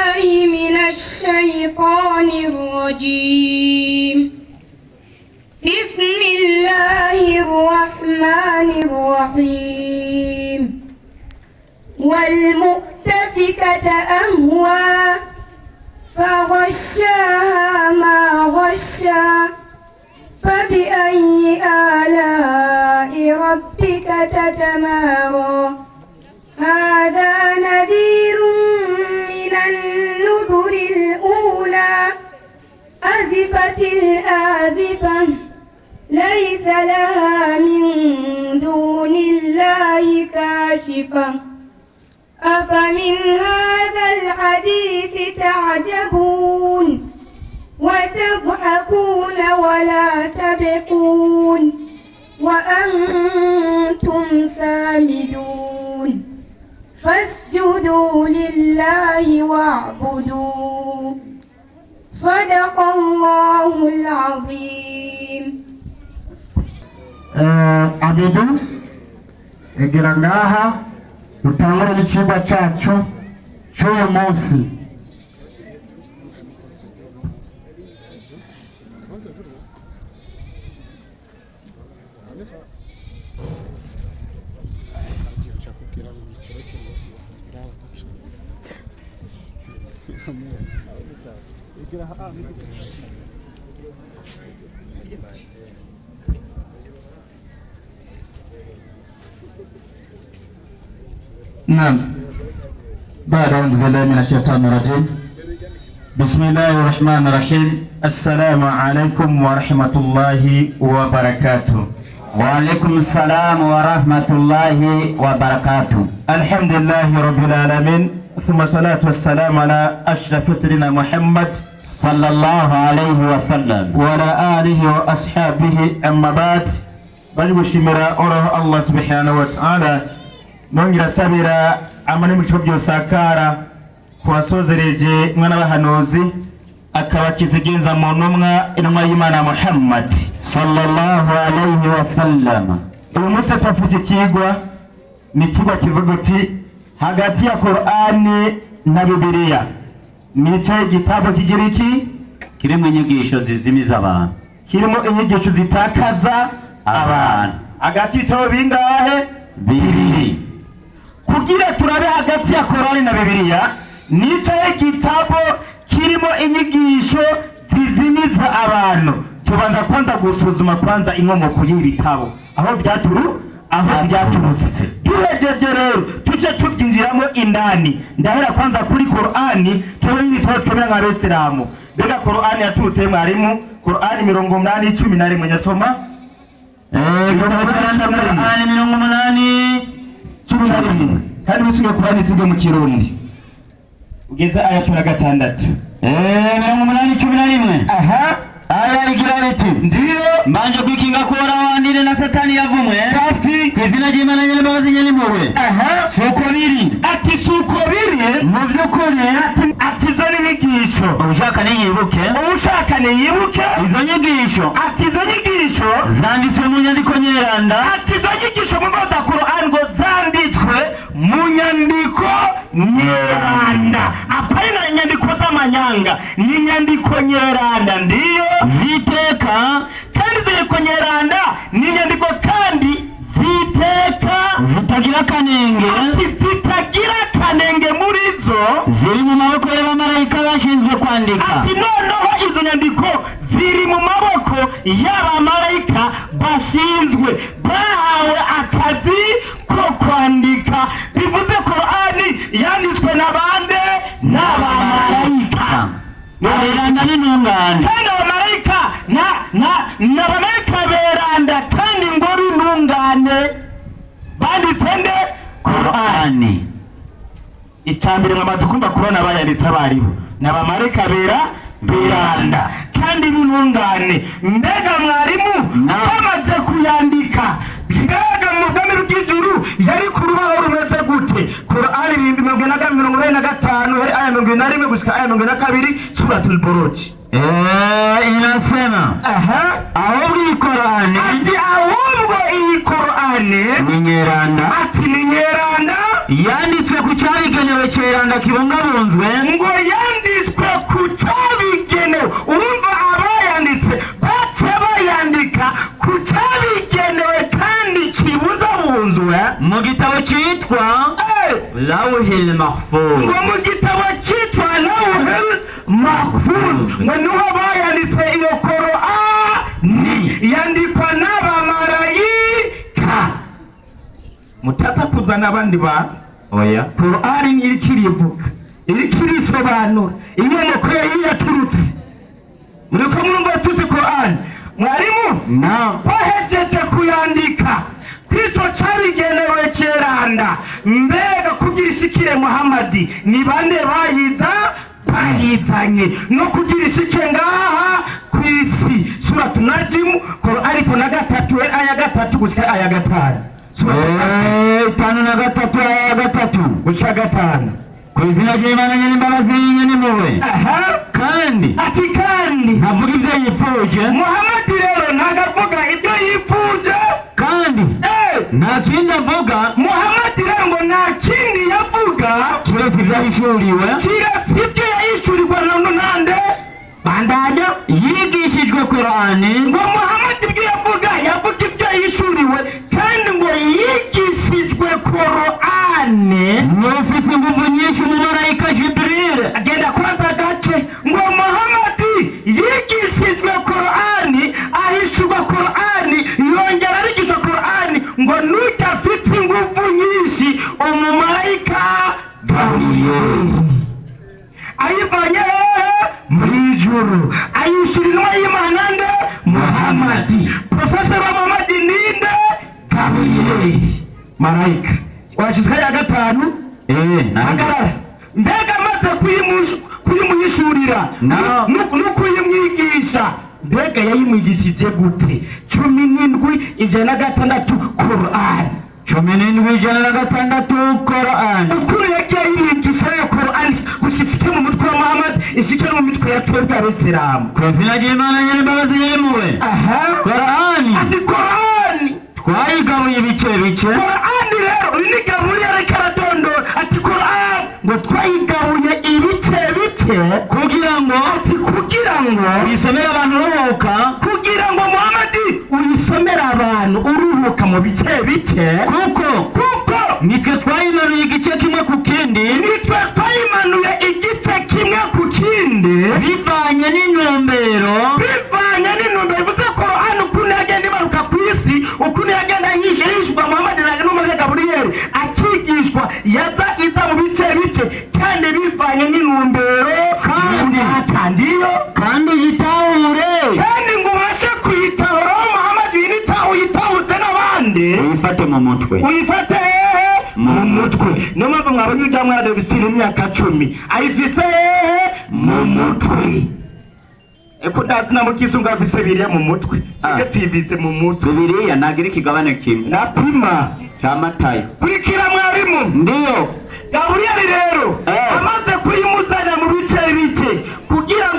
بالله من الشيطان الرجيم. بسم الله الرحمن الرحيم. والمؤتفكة أهوى فغشاها ما غشى فبأي آلاء ربك تتمارى. هذا نذير من النذر الأولى. أزفت الآزفة ليس لها من دون الله كاشفة. أفمن هذا الحديث تعجبون وتضحكون ولا تبكون وأنتم سامدون. فاسجدوا لله واعبدوا. صدق الله العظيم. Abidu egera ngaha dutangure n'icigwa cacu c'uyu munsi. نعم. بعد أعوذ بالله من الشيطان الرجيم. بسم الله الرحمن الرحيم. السلام عليكم ورحمة الله وبركاته. وعليكم السلام ورحمة الله وبركاته. الحمد لله رب العالمين، ثم الصلاة والسلام على أشرف سيدنا محمد صلى الله عليه وسلم وعلى آله وأصحابه. أما بعد، bari gushimira Uhoraho Allah subhanahu wa ta'ala, nongera asabira amani mu bice byose akara kuwasozereje mwana w'abahanuzi akabakizigenza mu ntumwa intumwa y'Imana Muhammad sallallahu alayhi wa sallam. Uyu munsi turafise ikigwa, ni ikigwa kivuga uti hagati ya Qur'ani na Bibiliya nico igitabo kigira iki? Kirimo inyigisho zizimiza abantu, kirimo inyigisho zitakaza abantu. Hagati y'ibitabo bingahe? Bibiri. Kugira turabe hagati ya Qur'ani na Bibiliya nico igitabo kirimo inyigisho zizimiza abantu, tubanza kwanza gusuzuma kwanza inkomoko y'ibitabo aho byaturutse. Duhejeje rero tuje tubyinjiramo indani. Ndahera kwanza kuri Qur'ani, tubone ibitabo twemera nk'abisilamu. Mbega Qur'ani yaturutse mwarimu? Qur'ani 80:11 nyasoma. Qur'ani 80:11 kandi musubire Qur'ani isige mu Kirundi ugeze aya 16. 80:11. Aha, aya igira iti ndiyo mbanje kwikinga kuora wandire na satani yavumwe safi ku izina ry'Imana nyir'imbabazi nyir'impuhwe. Aha, suko biri ati suko biri mu by'ukuri ati izo n'inyigisho ushaka niyibuke, ushaka niyibuke izo nyigisho ati izo nyigisho zanditswe mu nyandiko nyeranda, ati izo nyigisho mu mbaza Qur'an ngo zanditswe mu nyandiko nyeranda, apari na nyandiko z'amanyanga, ni nyandiko nyeranda ndiyo ziteka. Kandi izo nyeranda ni nyandiko kandi ziteka zitagira kanenge, ati zitagira kanenge muri zo ziri mu maboko y'abamarayika bashinzwe kwandika. Ati noneho izo nyandiko ziri mu maboko y'abamarayika bashinzwe, bahawe akazi ko kwandika. Bivuze Qur'ani yanditswe na bande? N'abamarayika. Beranda n'intungane. Kandi abamarayika n'abamarayika beranda kandi ngo b'intungane banditse nde? Qur'ani. Icambere mwamaze kumva kubona bayanditse abaribo n'abamarayika beranda kandi b'intungane. Mbega mwarimu bamaze kuyandika, mbega mu bwami bw'ijuru yari ku rubaho rumeze gute? Qur'ani 1945 aya 41 gushika aya 42 Suratul Buruj. Inasema ahubwo iyi Korani, ati ahubwo iyi Korani ni nyeranda, ati ni nyeranda yanditswe ku cyabigenewe cyeranda kibungabunzwe, ngo yanditswe ku cyabigenewe. Urumva abayanditse bace bayandika ku cyabigenewe kandi kibungabunzwe mu gitabo cyitwa Lawhil Mahfuz, ngo mu gitabo cyitwa Lawhil Mahfuz, ngo niho bayanditse iyo Korani yandikwa n'abamarayika. Mutata kuzana abandi bantu. Oya, Korani iriko irivuga, iriko irisobanura inkomoko yayo yaturutse. Muriko murumva yaturutse Korani. Mwarimu bahejeje kuyandika kw'ico cabigenewe ceranda, mbega kugira ishikire Muhammadi ni bande bayiza bayizanye no kugira ishike ngaha kw'isi. Suratu Najimu Korani 53 aya 3 gushika aya 5. 53 aya 3 gushika 5. Ku izina ry'Imana nyir'imbabazi nyirimpuhwe. Kandi ati kandi ntavuga ibyo yipfuje Muhammadi rero ntago avuga ibyo yipfuje, kandi nta kindi avuga Muhammadi rero ngo nta kindi yavuga kiretse ibyo yahishuriwe, kiretse ibyo yahishurirwa nande bandanya yigishijwe Korani. Ngo Muhammadi ibyo yavuga yavuga ibyo yahishuriwe kandi ngo yigishijwe Korani. N'ufite ingufu nyinshi umumarayika Jibril agenda kwanza gace, ngo Muhammadi yigishijwe Korani, ahishurwa Korani, yongera arigishwa Korani, ngo nujya afite ingufu nyinshi umumarayika Gaburiyeli ayivanye mu ijuru ayishyura intumwa y'Imana nde Muhammadi. Profesa wa Muhammadi ninde? Gaburiyeli marayika. Washyizwe ya 5. Hagarara. Mbega amaze kuyimuhishurira no kuyimwigisha, mbega yayimwigishije gute? 17 106 Korani. 17 106 Korani. Ukuri yagiye ayimwigisha yo Korani gushika mu mutwe wa Muhammad, ishike no mu mitwe ya twebwe Abisilamu. Ku izina ry'Imana nyir'imbabazi nyirimpuhwe. Korani, ati Korani twayigabuye ibice bice. Korani rero uyu ni Gaburiyeli ariko aradondora, ati Korani ngo twayigabuye ibice bice kugira ngo, ati kugira ngo uyisomere abantu uruhuka, kugira ngo Muhammadi uyisomere abantu uruhuka mu bice bice, kuko nitwe twayimanuye igice kimwe ku kindi, nitwe twayimanuye igice kimwe ku kindi bivanye n'intumbero, bivanye n'intumbero. Bivuze Korani ukuntu yagenda imanuka ku isi, ukuntu yagenda yishwa Muhammadi n'umumarayika Gaburiyeli akigishwa, yaza iza mu bice bice kandi bivanye n'intumbero. Kandi uyitahure, kandi ngo ubashe kuyitahura Muhammadi uyitahuze n'abandi, uyifate mu mutwe, uyifate mu mutwe. Niyo mpamvu mwabonye ujya mwana Davisiri imyaka 10 ayifise mu mutwe. Eko ndazi na mukisungu afise biriya mu mutwe, ibyo tuyivise mu mutwe. Bibiliya ntagira ikigabane kimwe napima cya Matayo. Kurikira mwarimu. Ndiyo. Gaburiyeli rero amaze kuyimuzana mu bice bice kugira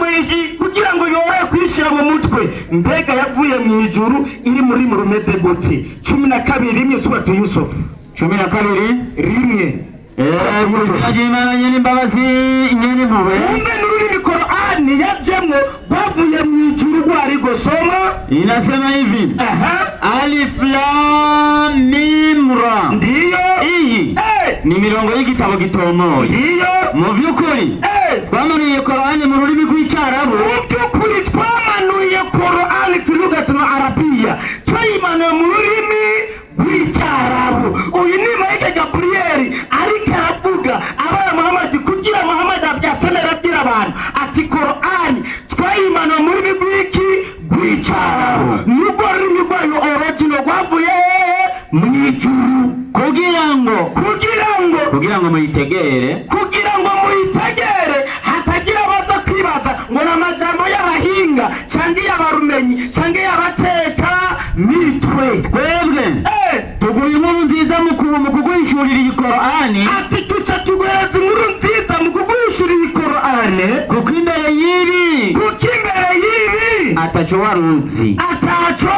ngo yorohe kuyishyira mu mutwe, mbega yavuye mu ijuru iri muri mu rumeze gute? 12 rimwe Suratu Yusufu. 12 rimwe. Ku izina ry'Imana nyir'imbabazi nyirimpuhwe. Kumbe n'ururimi Korani yajemwo rwavuye mu ijuru rwari gusoma. Inasema hivi: Alif Lam Mim Ra. Ndiyo. Iyi ni mirongo y'igitabo gitomoye. Ndiyo. Mu by'ukuri twamanuye Korani mu rurimi rw'Icyarabu. Mu by'ukuri twamanuye Korani fi lugati al-Arabia, twayimanuye mu rurimi rw'Icyarabu. Uyu ni marayika Gaburiyeli ariko aravuga abana Muhammadi kugira Muhammadi abyasomera abwira abantu ati Korani twayimanuye mu rurimi rw'iki? Rw'Icyarabu. Nubwo rurimi rwayo original rwavuye mu ijuru, kugira ngo muyitegere, kugira ngo muyitegere, hatagira abaza kwibaza ngo ni amajambo y'abahinga cyangwa iy'abarumenyi cyangwa iy'abateka mitwe. Twebwe tuguha inkuru nziza mu kuguhishurira iyi Korani. Ati tuca tuguhereza inkuru nziza mu kuguhishurira iyi Korani, kuko imbere y'ibi, waruzi, ataco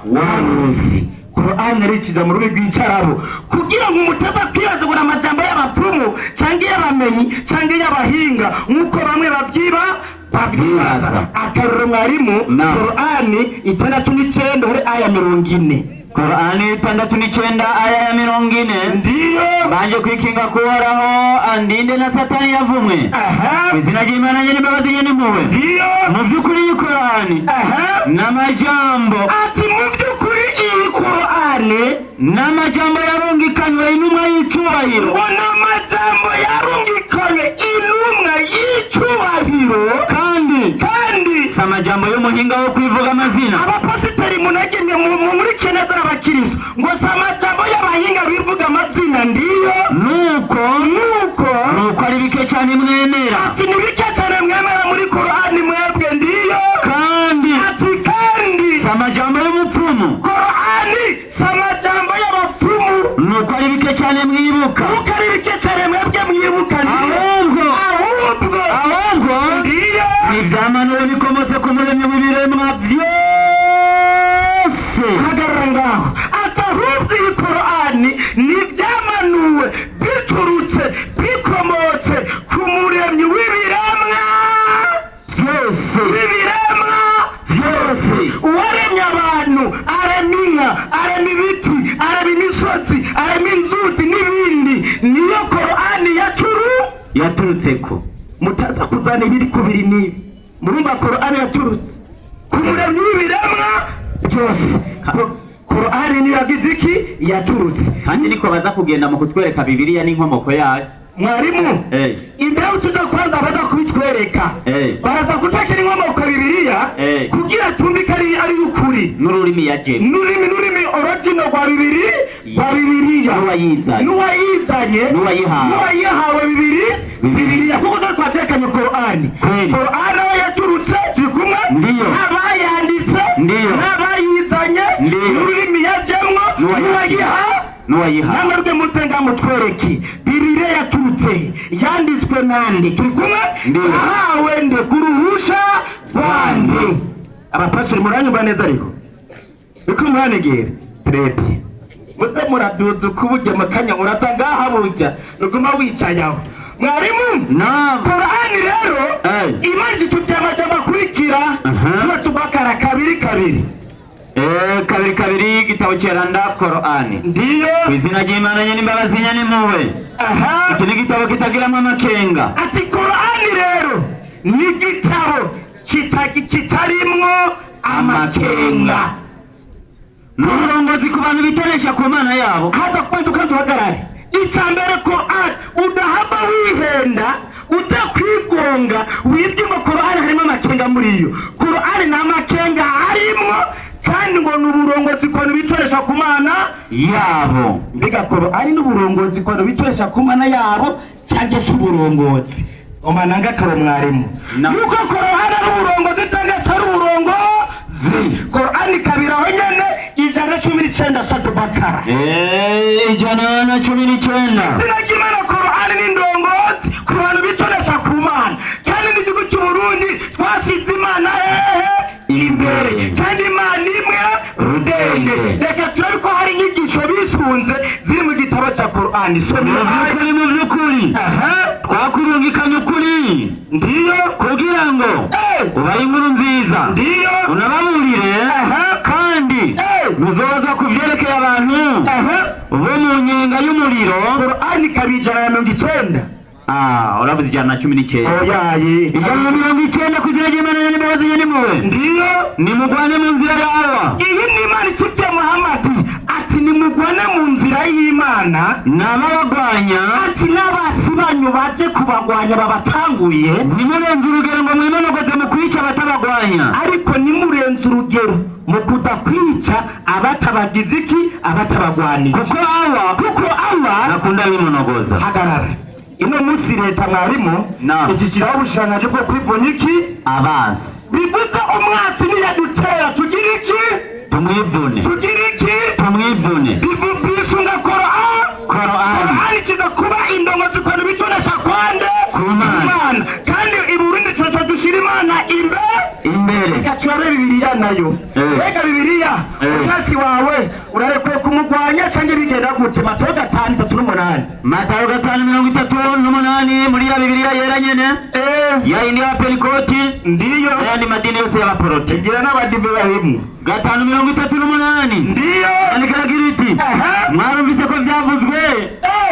waruzi. Qur'an rikiza mu rurimi rw'Icyarabu kugira ngo umutaza kwibazagura amajambo y'abapfumu cyangwa y'abamenyi cyangwa y'abahinga nk'uko bamwe babyibaza. Akarorero mwarimu, Qur'an 69 hari aya 40. Qur'an 69 aya ya 40. Ndiyo. Banje kwikinga kuhoraho andinde na Satani yavumwe. Izina ry'Imana nyene imbabazi nyene impuhwe. Ndiyo. Mu by'ukuri iyi Qur'an n'amajambo, ati mu by'ukuri iyi Qur'an n'amajambo yarungikanywe intumwa y'icyubahiro, ngo n'amajambo yarungikanywe intumwa y'icyubahiro, kandi si amajambo y'umuhinga wo kwivuga amazina. Abapasiteri munagende muri keneza n'abakiristo ngo si amajambo y'abahinga bivuga amazina. Ndiyo. Nuko ari bike cyane mwemera. Ati ni bike cyane mwemera muri Qur'an mwebwe. Ndiyo. Kandi ati kandi si amajambo y'umupfumu. Qur'an si amajambo y'abapfumu. Nuko ari bike cyane mwibuka. Nuko ari bike cyane mwebwe mwibuka. Ahubwo ndiyo ivyamanuwe bikomotse ku muremyi w'ibiremwa byose. Hagarara ngaho. Ati ahubwo iyi Qur'an ni ivyamanuwe biturutse bikomotse ku muremyi w'ibiremwa byose, w'ibiremwa byose. Uwaremye abantu, arema inka, arema ibiti, arema imisozi, arema inzuzi n'ibindi, niyo Qur'an yaturutseko. Mutaza kuzana ibiri kubiri n'ibi. Murumva Qur'an yaturutse ku muremyi w'ibiremwa byose. Qur'an niyo yagize iki? Yaturutse. Kandi niko baza kugenda mu kutwereka Bibiliya n'inkomoko yayo. Mwarimu, imbeho tuza kwanza baza kubitwereka. Baraza kutwereka inkomoko Bibiliya kugira tumve ko ari ukuri. N'ururimi yaje. N'ururimi original rwa Bibiliya, rwa Bibiliya. N'uwayizanye. N'uwayihawe Bibiliya. Kuko twatekanye Qur'an. Qur'an aho yaturutse turi kumwe. N'abayanditse. N'abayizanye. N'ururimi yajemwo. N'uwayihawe. Namwe mutsenga mutwereke Bibiliya yaturutse yanditswe nande? Turi kumwe. Ahawe nde kuruhusha rwande? Abapasiteri muranyumva neza ariko biko muranegera trebe muze muraduza kuburya makanya uraza ngaha burya ruguma wicaye aho. Mwarimu, Qur'an rero imaze icyo akurikira tuba tubakara kabiri kabiri. Kabiri kabiri igitabo cyeranda Qur'an. Ndiyo. Izina ry'Imana nyene imbabazi nyene impuhwe. Iki ni igitabo kitagiramo amakenga. Ati Qur'an rero ni igitabo kitarimwo amakenga. N'uburongozi ku bantu bitonesha ku Mana yabo. Haza kwanza ukaduhagarare. Icya mbere Qur'an udahaba wihenda utakwigonga wibye ngo Qur'an harimo amakenga muri yo. Qur'an nta makenga harimwo. Kandi ngo n'uburongozi ku bantu bitoresha ku Mana yabo. Mbega Qur'an n'uburongozi ku bantu bitoresha ku Mana yabo cyangwa se uburongozi? Omananga karo mwarimu. Nuko Qur'an ari uburongozi cyangwa atari uburongozi? Qur'an kabira aho nyene 119 Sura Bakara. 119. Izina ry'Imana Qur'an ni indongozi ku bantu bitoresha ku Mana. Kandi n'igihugu cy'u Burundi twasize Imana hehe? Imbere. Kandi Imana imwe rudende. Reka turabe ko hari inyigisho bisunze ziri mu gitabo cya Qur'an. Mu by'ukuri twakurungikanye ukuri. Ndiyo. Kugira ngo ubaye inkuru nziza. Ndiyo. Unababurire. Kandi muzobazwa ku vyerekeye abantu bo mu nyenga y'umuriro. Qur'an kabiri 190. Uravuze 119. Oyaye. 190 ku izina ry'Imana nyene imbabazi nyene impuhwe. Ndiyo. Nimugwane mu nzira ya Allah. Iyi ni Imana ikibye Muhammad ati nimugwane mu nzira y'Imana n'ababagwanya. Ati n'abasi banyu baje kubagwanya babatanguye. Nimurenze urugero ngo mwinonogoze mu kwica abatabagwanya. Ariko nimurenze urugero mu kudakwica abatabagize iki? Abatabagwanije. Kuko Allah akunda bimonogoza. Hagarara. Ino munsi leta mwarimu ikikiraho ubushikiranganji bwo kwivuna iki? Abansi. Bivuze umwasi niyadutera tugira iki? Tumwivune. Tugira iki? Tumwivune. Bisunga Qur'an. Qur'an ikiza kuba indongozi ku bantu bitonesha kwande? Ku Mana. Kandi i Burundi tuca dushira Imana imbere. Imbere. Reka turabe turabe Bibiliya nayo. Rega Bibiliya umwasi wawe urarekwe kumugwanya canke bigenda gute? Matayo 5:38. Matayo 5:38 muri ya Bibiliya yera nyene. Ya indi ya Pentekosti ndiyo yandi madini yose y'abaporoti. Ngira n'abadive bahimwe. 5:38 ndiyo andikiragira iti mwarumvise ko vyavuzwe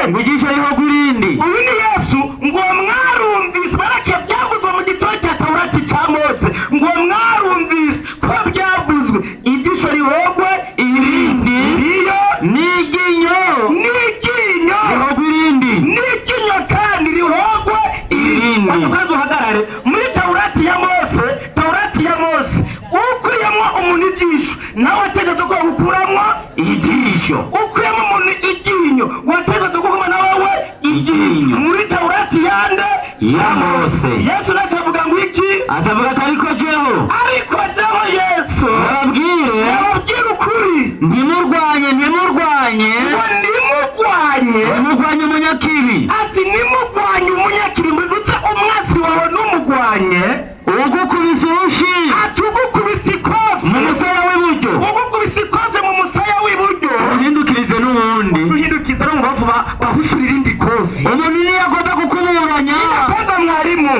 ngo ijisho rihogwa irindi. Uyu ni Yesu ngo mwarumvise barake byavuzwe mu gitabo cya Taurati cya Mose ngo mwarumvise ko byavuzwe ijisho rihogwe irindi. Ndiyo n'iryinyo n'iryinyo rihogwa irindi n'iryinyo kandi rihogwe irindi. Kwanza uhagarare muri Taurati ya Mose, Taurati ya Mose ukuyemo umuntu ijisho nawe wategetse ko gukuramwo ijisho, ukuyemo umuntu iryinyo wategetse ko kuma nawe iryinyo. Muri Taurati yande ya Mose. Yesu nacho avuga ngo iki? Acavuga ati ariko jeho, ariko jeho Yesu nababwire ukuri, ntimurwanye ntimurwanye ngo nimurwanye ntimurwanye umunyakibi. Ati nimurwanye umunyakibi mbivuze umwasi wawe numugwanye. Ugukubise urushi ati ugukubise ikofi mu musaya w'iburyo, ugukubise ikofi mu musaya w'iburyo uhindukirize n'uwundi, uhindukize no mu bavu bahushura irindi kofi. Umuntu niyo agomba kukuburanya. Kwanza mwarimu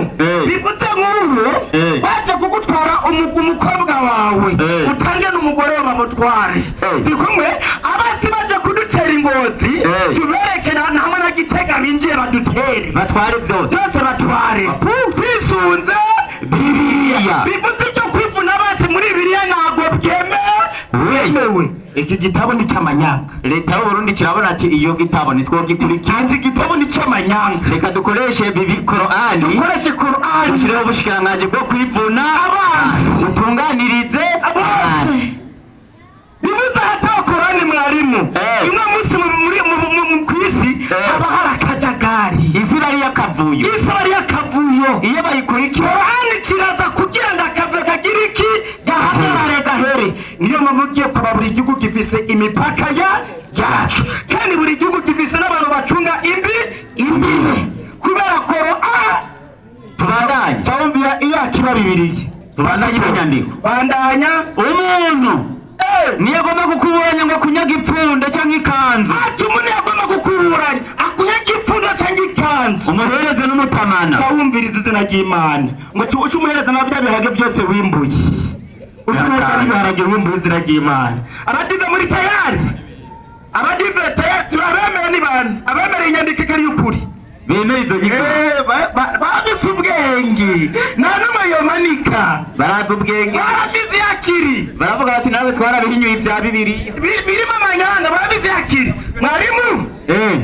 bivuze nk'ubu baje kugutwara umukobwa wawe utange n'umugore we bamutware. Bikumwe abasi baje kudutera ingozi tubereke hamwe na Gitega binjiye badutere batware byose byose batware twisunze Bibiliya. Bivuze ibyo kwivuna basi muri Bibiliya ntabwo byemewe. Iki gitabo ni cy'amanyanga. Leta y'u Burundi kirabona ati iyo gitabo nitwo gikurikira. Iki gitabo ni cy'amanyanga. Reka dukoreshe Korani, dukoreshe Korani, dushireho ubushikiranganji bwo kwivuna abanzi, dutunganirize abanzi. Bivuze hataba Korani mwarimu. Imwe munsi muri mu kwisi haba hari akajagari. Isi bari yakavuyo. Isi bari yakavuyo. Iyo bayikurikira Korani kiraza kugira ngo akavuyo kagira iki gahagarare gahere. Niyo mpamvu ugiye kuba buri gihugu gifise imipaka yacu kandi buri gihugu gifise n'abantu bacunga imbibe kubera Korani. Tubandanye cyangwa iyo akiba Bibiliya tubandanye inyandiko bandanya umuntu niyo agomba kukuburanya ngo akunyaga ipfundo cyangwa ikanzu. Ati umuntu yagomba kukuburanya akunyaga ipfundo cyangwa ikanzu umuhereze n'umutamana. Cyawumviriza izina ry'Imana ngo uce umuhereze na bya biharage byose wimbuye, uce umuhereze n'ibiharage wimbuye izina ry'Imana. Abadive muri tayari, abadive tayari turabemera ni bantu abemera inyandiko ikari y'ukuri bemera izo nyiko bazi ubwenge nta n'umwe yomanika barazi ubwenge barabizi yakiri baravuga bati nawe twarabihinyuye ibya Bibiliya birimo amanyanga barabizi yakiri. Mwarimu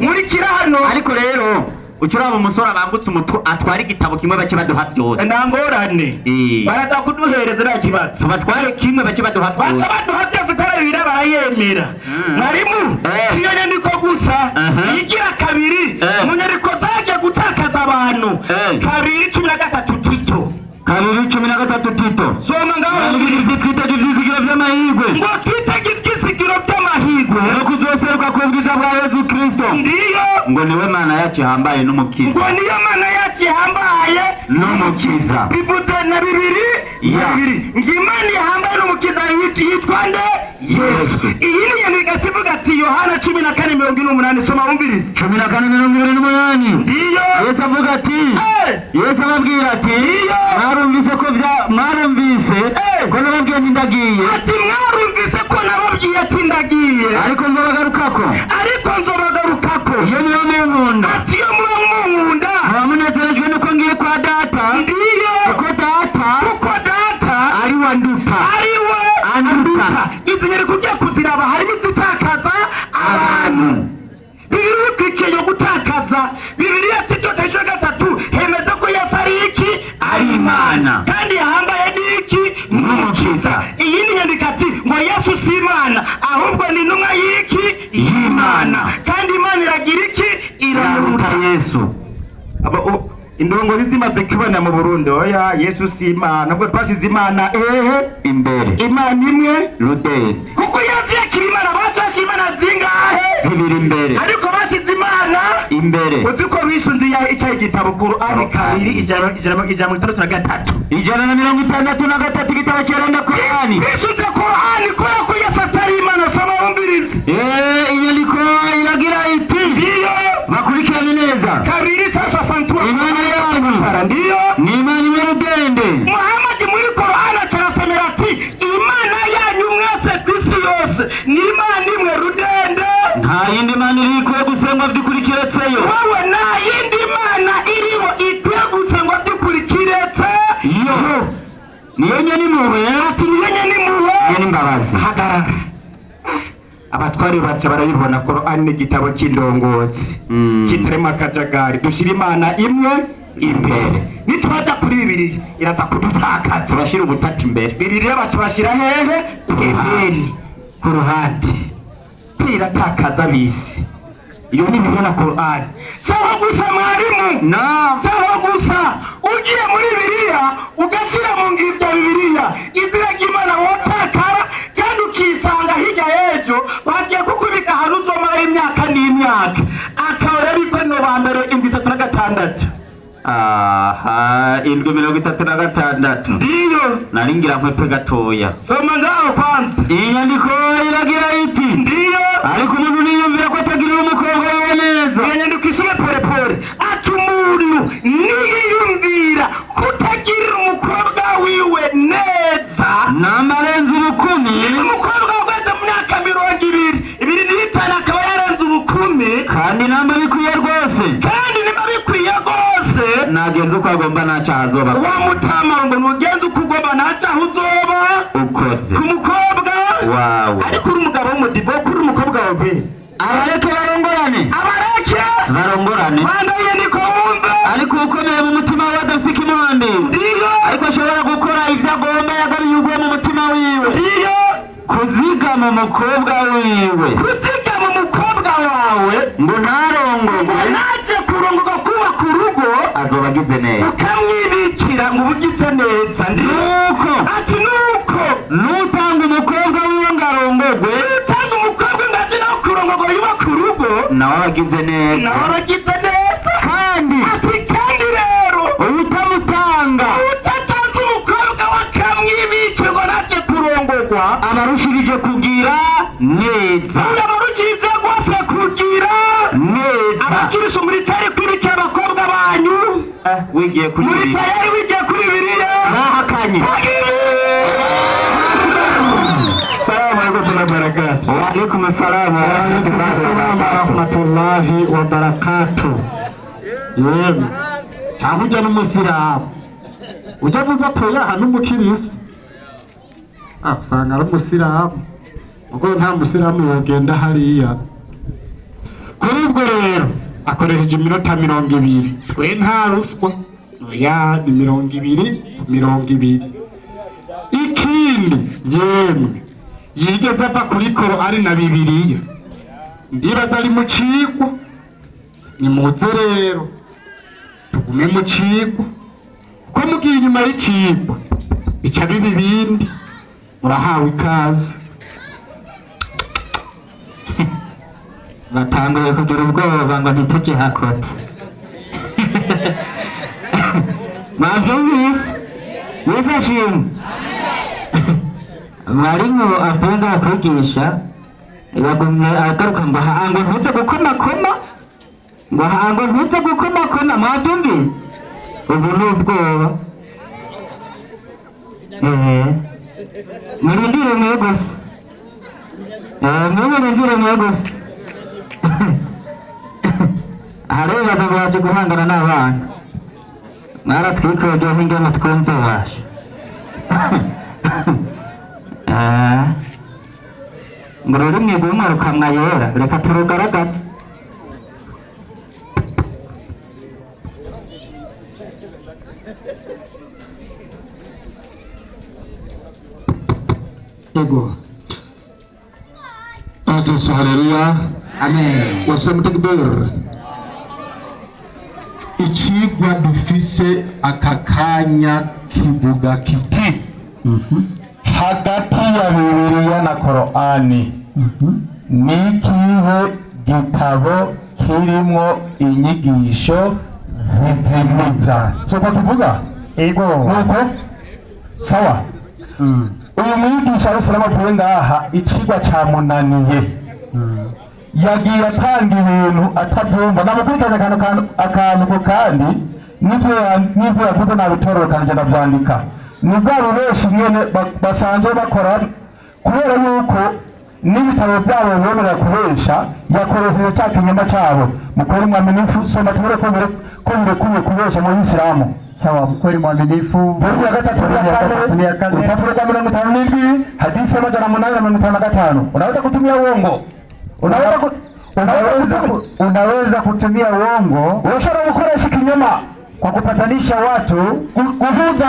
nkurikira hano. Ariko rero ucuraba umusore abambutse umutwe atwara igitabo kimwe bake baduha byose nta ngorane baraza kuduhereza nta kibazo tubatware kimwe bake baduha byose baca baduha byose kubera Bibiliya barayemera. Mwarimu siyo nyandiko gusa igira kabiri mu nyandiko zagiye gutakaza abantu 2:13 Tito 2:13 Tito soma ngaho twitege ivyizigiro vy'amahirwe ngo twitege ivyizigiro by'amahirwe no kuzoseruka ku bwiza bwa Yesu Kristo. Ndiyo ngo niwe Mana yacu ihambaye n'umukiza, ngo niyo Mana yacu ihambaye n'umukiza. Bivuze na bibiri ngo Imana ihambaye n'umukiza yitwa nde? Yesu. Iyi ni nyandiko ivuga ati Yohana 14:48 soma wumvirize 14:28. Ndiyo Yesu avuga ati Yesu ababwira ati mwarumvise ko mwarumvise ko nababwiye nti ndagiye. Ati mwarumvise ko nababwiye ati ndagiye ariko nzobagarukako, ariko nzobagarukako. Iyo muba munkunda, ati iyo muba munkunda muba munezerejwe nuko ngiye kwa data. Ndiyo kuko data ari we anduta, ari we anduta. Izi nyandiko ugiye kuziraba harimo izitakaza abantu. Bibiliya ikwiye yo gutakaza. Bibiliya Tito 3 hemeza ko Yesu ari iki? Ari Imana kandi yahambaye n'iki? N'umukiza. Iyi ni nyandiko ati ngo Yesu si Imana ahubwo ni intumwa y'iki? Y'Imana. Kandi Imana iragira iki? Iraruta Yesu. Indongozi zimaze kubona mu Burundi oya Yesu si Imana ubwo twashize Imana ehe imbere Imana imwe Rudeli kuko Yesu yakira Imana bacashe Imana zingahe? Zibiri imbere. Ariko basize Imana imbere. Uzi ko bisunze icyayi gitabo Qur'ani 263. 163 igitabo cyeranda Qur'ani. Bisunze Qur'ani kubera ko Yesu atari Imana. Soma wumvirize. Inyandiko iragira iti ndiyo bakurikirane neza. 263 Imana yanyu ndiyo ni Imana imwe rudende. Muhammad muri Qur'ani arasomera ati Imana yanyu mwese ku isi yose ni Imana imwe rudende. Nta yindi mana iri ikwiye gusengwa by'ukuri kiretseyo. Wowe nta yindi mana iriho ikwiye gusengwa by'ukuri kiretse yo. Niyo nyene impuhwe. Ati niyo nyene impuhwe. Niyo n'imbabazi. Hagarara. Abatwari baca barabibona Qur'ani ni igitabo cy'indongozi kitarimo akajagari. Dushyira Imana imwe imbere. Nitwaja kuri Bibiliya iraza kudutakaza. Turashyira ubutatu imbere. Bibiliya baca bashyira hehe? Pembeni, ku ruhande. Iratakaza bisi. Iyo ni Bibiliya na Qur'ani. Saho gusa mwarimu. Saho gusa ugiye muri Bibiliya ugashyira mu ngiro bya Bibiliya izina ry'Imana wotakara kandi ukisanga hirya y'ejo bagiye kukubika ahantu uzomara imyaka n'imyaka. Akaba biko no ba mbere 36. Aha, 736. Ndiyo. Naringira nkwepe gatoya. Soma ngaho kwanza. Inyandiko iragira iti ndiyo. Ariko umuntu niyumvira ko atagirira umukobwa wiwe neza. Iyo nyandiko isome pole pole. Ati umuntu niyumvira kutagirira umukobwa wiwe neza namarenze ubukumi. Umukobwa wageze mu myaka 25 akaba yarenze ubukumi. Kandi namba bikwiye rwose. Kandi niba bikwiye rwose nagenze uko agomba ntacyaha azoba. Wa mutama ngo nugenze uko ugomba ntacyaha uzoba ukoze ku mukobwa wawe. Ariko uri umugabo w'umudivo kuri umukobwa wawe. Abareke barongorane. Abareke barongorane. Bandaye niko wumve. Ariko ukomeye mu mutima we adafite ikimuhambira. Ndiyo. Ariko ashobora gukora ibyo agomba yagabiye uguye mu mutima wiwe. Ndiyo. Kuzigama umukobwa wiwe. Kuzigama umukobwa wawe ngo ntarongorwe. Naje kurongorwa kubaka urugo azoba agize neza. Ukamwibikira ngo ubugize neza. Nuko ati nuko nutanga umukobwa wiwe ngo arongorwe. Nutanga umukobwa ngo aje nawe kurongorwa yubaka urugo nawe abagize neza. Nawe abagize neza. Kandi ati kandi rero utamutanga utatanze umukobwa wakamwibikira ngo naje kurongorwa abarushirije kugira neza. Abarushirije rwose kugira neza. Abakirisu muri tayari kwibikira abakobwa banyu. Wigiye kuri muri tayari wigiye kuri Bibiliya. Bahakanye. Salamu alaykum wa barakatuh. Wa alaykum assalam wa rahmatullahi wa barakatuh. Yemwe cyangwa ujya n'umusilamu ujya avuze atoya n'umukiristo usanga ari umusilamu ubwo nta musilamu yogenda hariya. Kuri ubwo rero akoresheje iminota 20. We nta ruswa ya ni 20 20. Ikindi yemwe yigeze ava kuri Qur'ani na Bibiliya ndibaza ari mu cigwa. Nimuze rero tugume mu cigwa kuko mugiye inyuma y'icigwa bica biba ibindi. Murahawe ikaze. Batanguye kugira ubwoba ngo ntitujye hakote. Mwavyumvise? Yesu ashimwe. Mwarimu avuye ngaha kwigisha yagumye agaruka ngo ngo ntuze gukomakoma, ngo ngo ntuze gukomakoma. Mwavyumvise? Ubu ni ubwoba. Murindire mwe gusa. Mwe murindire mwe gusa. Haribaza ngo baje guhangana n'abana. Mwaratwikojeho ingene twumve basha. Ngo ururimi rw'umwe rukamwa yera, reka turugaragaze. Ego. Yesu haleluya. Amen. Wasema takbir. Icigwa dufise aka kanya kivuga kiti hagati ya Bibiliya na Korani ni ikihe gitabo kirimwo inyigisho zizimiza. Soko tuvuga Ego. Nuko sawa. Uyu mwigisha arusana avuye ngaha icigwa camunaniye. Yagiye atanga ibintu atabyumva. Namukurikirana akantu ko kandi nivyo yavuze nabitororokanje ndavyandika. Ni bwa bubeshi nyene basanzwe bakora, kubera yuko n'ibitabo byabo bemera kubesha, yakoresheje cya kinyoma cyabo. Mukore mwaminifu, soma tubure ko birekuye kubesha mu Isilamu. Sawa, mkweli mwaminifu. Buri ya gatatu ya kane, urupapuro rwa 57, hadithi ya 855. Unaweza kutumia uongo. Unaweza kutumia uongo. Urashobora gukoresha ikinyoma kwa kupatanisha watu, kuvuza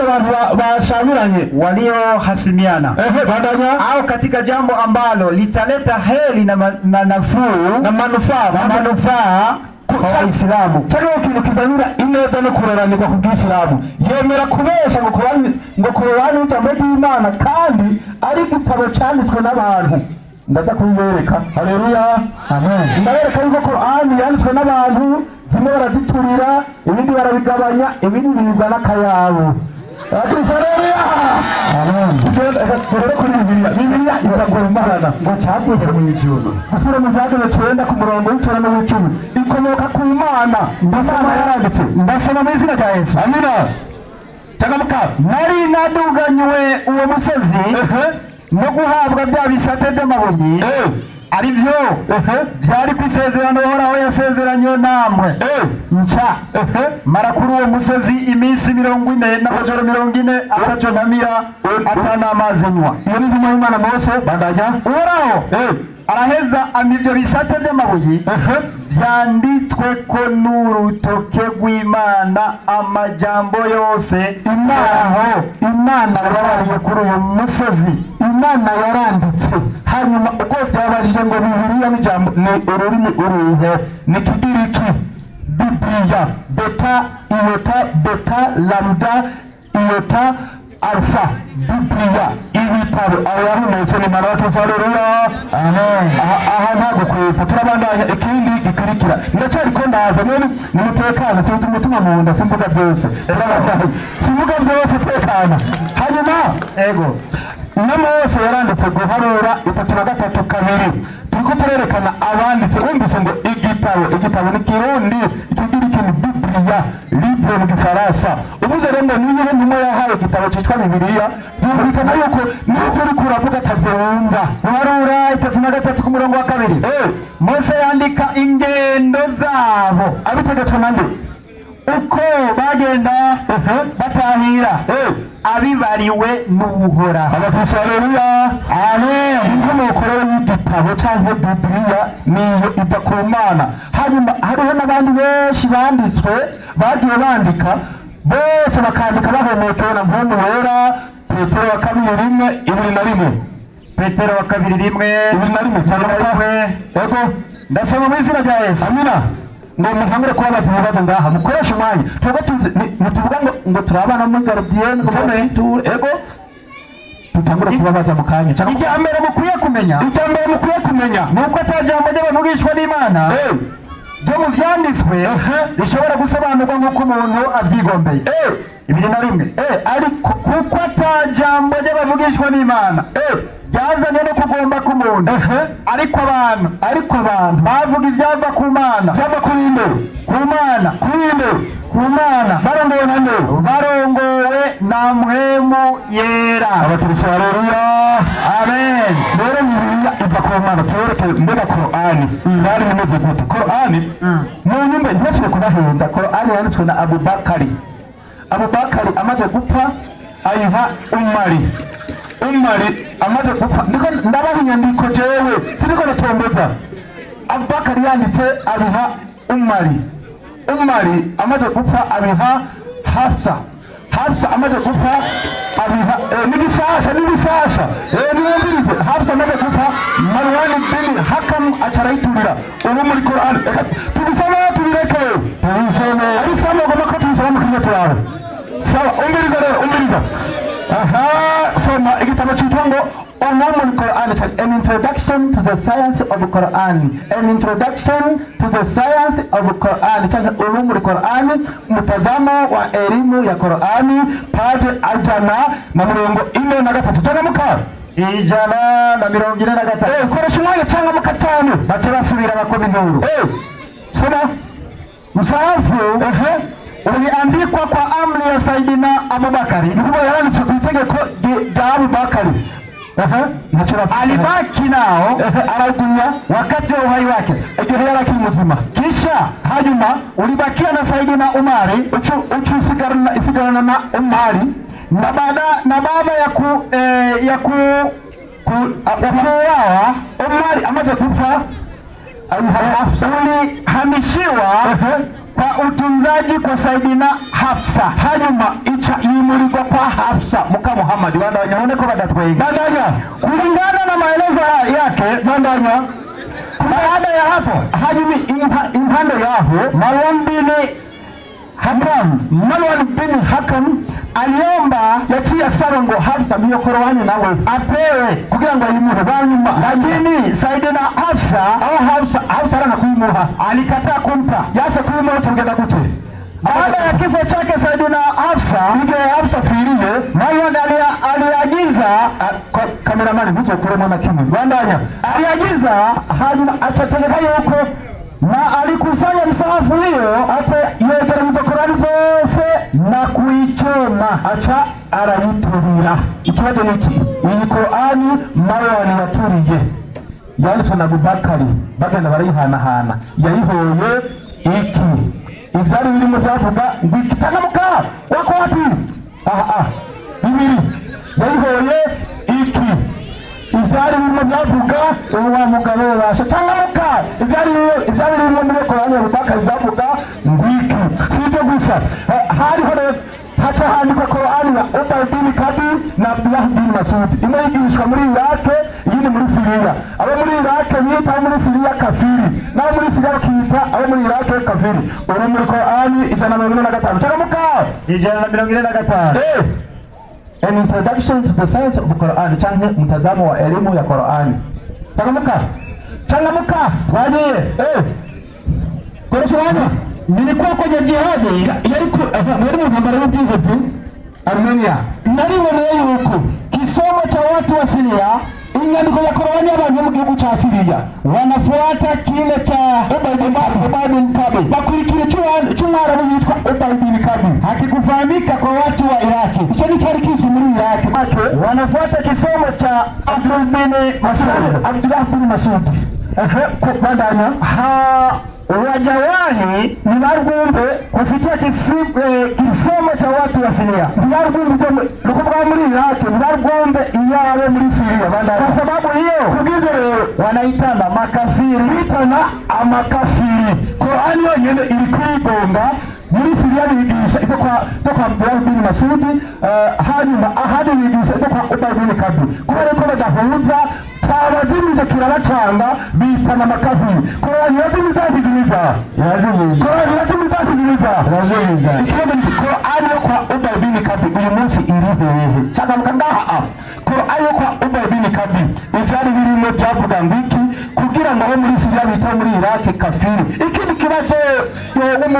abantu bashamiranye waliohasimiana. Bandanya. Au katika jambo ambalo litaleta heri na nafuu na manufaa kwa Waislamu. Cyangwa ikintu kizanira ineza no kuroranirwa ku bw'Isilamu. Yemera kubesha ngo Korani ijambo ry'Imana kandi ari igitabo cyanditswe n'abantu. Ndaza kubibereka. Haleluya. Amen. Ndabereka yuko Korani yanditswe n'abantu, zimwe baraziturira, ibindi barabigabanya, ibindi biribwa n'akayabo. Haleluya. Amen. Turere kuri Bibiliya. Bibiliya iragora Imana ngo cyavuye mu ijuru. Gusura mu Byagezwe 9 ku murongo w'icenda n'uw'icumi. Ikomoka ku Mana. Imana yaranditse. Ndasoma mu izina rya Yesu. Amina. Changamuka. Nari naduganywe uwo musozi no guhabwa bya bisate by'amabuye, ari byo byari ku isezerano Uhoraho yasezeranye namwe. Nca mara kuri uwo musozi iminsi 40 n'amajoro 40 ataco ntamira ata n'amazi nywa. Iyo ni intumwa y'Imana Mose. Bandanya. Uhoraho araheza ampa ibyo bisate by'amabuye byanditswe ko n'urutoke rw'Imana amajambo yose. Imana yababariye kuri uyu musozi. Imana yaranditse. Hanyuma uko byabajije ngo Bibiliya n'ijambo ni ururimi uruhe? Ni Kigiriki. Bibiliya beta iota beta lambda iota alpha. Bibiliya ibitabo aho yahumetse ni Maraki. Haleluya. Amen. Aha ntabwo kwepfa. Turabandanya ikindi gikurikira. Ndacyariko ndaza none nimutekane, sinzi umutima mu nda, simvuga byose. Simvuga byose, tekana. Hanyuma ego na Mose yaranditse guharura 33:2. Turiko turerekana abanditse. Wumvise ngo igitabo ni Kirundi, Ikigiriki ni Bibiliya, livre mu Gifaransa. Uvuze rero ngo niyo ntumwa yahawe igitabo citwa Bibiliya, byumvikana yuko n'ivyo uriko uravuga atavyo wumva. Guharura 33 ku murongo wa 2. Mose yandika ingendo zabo abitegetswe nande? Uko bagenda batahira abibariwe n'Uhoraho. Abakristo haleluya. Amen. Inkomoko rero y'igitabo canke Bibiliya niyo iva ku Mana. Hanyuma hariho n'abandi benshi banditswe, bagiye bandika bose bakandika bahomokewe na Mpwemu Wera. Petero wa 2 1 21. Petero wa 2 1 21. Ego. Ndasoma mu izina rya Yesu. Amina. Ngo muhangure kubabaza ibibazo ngaha, mukoreshe umwanya. Twebwe tuzi ntituvuga ngo turabana muri gardienne ngo ture. Ego. Tutangure kubabaza mu kanya. Icya mbere mukwiye kumenya, icya mbere mukwiye kumenya ni uko ata jambo ry'abavugishwa n'Imana ryo mu vyanditswe rishobora gusobanurwa nk'uko umuntu avyigombeye. 21. Ariko kuko ata jambo ry'abavugishwa n'Imana ryazanywe no kugomba k'umuntu, ariko abantu bavuga ibyava ku Mana. Byava kuri nde? Ku Mana. Kuri nde? Ku Mana. Barongowe na nde? Barongowe na Mpwemu Yera. Abakristo haleluya. Amen. Rero Bibiliya iva ku Mana. Tubereke mbega Korani yari imeze gute. Korani mu nyumba ntibashobore kubahenda. Korani yanditswe na Abubakari. Abubakari amaze gupfa ayiha Umari. Umari amaze gupfa, ndiko ndabaha inyandiko jewe, siniko natomboza. Abubakari yanditse abiha Umari. Umari amaze gupfa abiha Hafsa. Hafsa amaze gupfa abiha n'igishasha n'ibishasha. Niwumvirize. Hafsa amaze gupfa Marwan bin Hakam acarayiturira. Ubu muri Qur'an tubisome tubireke. Tubisome. Abisome bagomba ko tubisome mu kinyarwanda. Sawa, umviriza rero, umviriza. Aha, soma igitabo cyitwa ngo Ulumul Quran, an introduction to the science of Quran, an introduction to the science of Quran, cyangwa Ulumul Quran, mtazamo wa elimu ya Qurani, page 143. Changamuka 143. Koresha umwanya, changamuka cyane, bace basubira bakoma induru. Soma. Msahafu uliandikwa kwa amri ya Saidina Abubakari, nikuba yaranditswe ku itegeko rya Abubakari. Alibaki nao aragumya wakati wa uhai wake, igihe yari akiri muzima. Kisha hanyuma ulibakia na Saidina Umari, usigarana na Umari, na baada ya kuuawa Umari amaze gupfa, ulihamishiwa kwa utunzaji kwa Saidina Hafsa. Hanyuma ica yimurirwa kwa Hafsa muka Muhammad. Bandanya none ko badatwega. Bandanya kulingana na maelezo yake. Bandanya baada ya hapo, hanyuma impande yaho Marwan bin Hakam, Marwan bin Hakam aliomba yaciye asaba ngo Hafsa miyo Korowani nawe apewe kugira ngo ayimuhe. Banyuma lakini Saidina Hafsa, aho Hafsa aranga kuyimuha, alikataa kumpa. Yase kuyimuha cyangwa gute? Baada ya kifo chake Saidina Hafsa, igihe Hafsa apfiriye, Marwan aliagiza, kameramani ntuzokuremo na kimwe. Bandanya aliagiza, hanyuma acategeka yuko na alikusanya msahafu hiyo, ate yegeranya Korani zose na kuichoma, aca arayiturira. Ikibazo ni iki? Iyi Korani Marwan yaturiye yanditswe na Abubakari, bagenda barayihanahana, yayihoye iki? Ivyari birimo vyavuga ngo iki? Changamuka, wako wapi? Aha, bibiri. Yayihoye iki? Ivyari birimo vyavuga uwa mugabo basha. Changamuka, ivyari birimo muri Korani ya Abubakari vyavuga ngo iki? Si ibyo gusa, hariho haca handikwa Korani ya Ubay bin Kabi na Abdullah bin Masud, imwe yigishwa muri Iraq, iyindi muri Syria. Abo muri Iraq bita abo muri Syria kafiri, n'abo muri Syria bakita abo muri Iraq kafiri. Uri muri Korani 145. Changamuka 145. An introduction to the science of Quran, cyangwa mtazamo wa elimu ya Korani. Changamuka, changamuka, waje. Koresha umwanya. Nilikuwa kwenye jihadi, yari mu ntambara y'ubwihebe Armenia. Nariboneye yuko kisomo cha watu wa Syria, inyandiko ya Korani y'abantu bo mu gihugu cha Syria wanafuata kile cha Ubay bin Kabi, bakurikira cy'umwarabu yitwa Ubay bin Kabi. Hakikufahamika kwa watu wa Iraki, icyo ni cyari kizwi muri Iraki. Wanafuata kisomo cha Abdul bin Mas'ud, Abdullah bin Mas'ud. Bandanya wajawahi ni barwumve kufikia kisomo cha watu wa Syria, ni barwumve rukuvuga muri Iraki, ni barwumve iyawe muri Syria. Bandanya kwa sababu hiyo kubw'ivyo rero wanaitana makafiri, bitana amakafiri. Korani yonyene iri kwigonga muri Syria bigisha ivyo kwa Abdullah bin Mas'ud, hanyuma ahandi bigisha ivyo kwa Ubay bin Kabi. Kubera ko badahuza, cyabazimije kirabacanga, bitana amakafiri. Korani yazimije yazimije, Korani yazimije yazimije. Ikibazo ni Korani yo kwa Ubay bin Kabi uyu munsi iri hehe? Changamuka ngaha. Korani yo kwa Ubay bin Kabi ivyari birimo byavuga ngo iki kugira ngo abo muri Syria bita muri Iraq kafiri. Ikindi kibazo abantu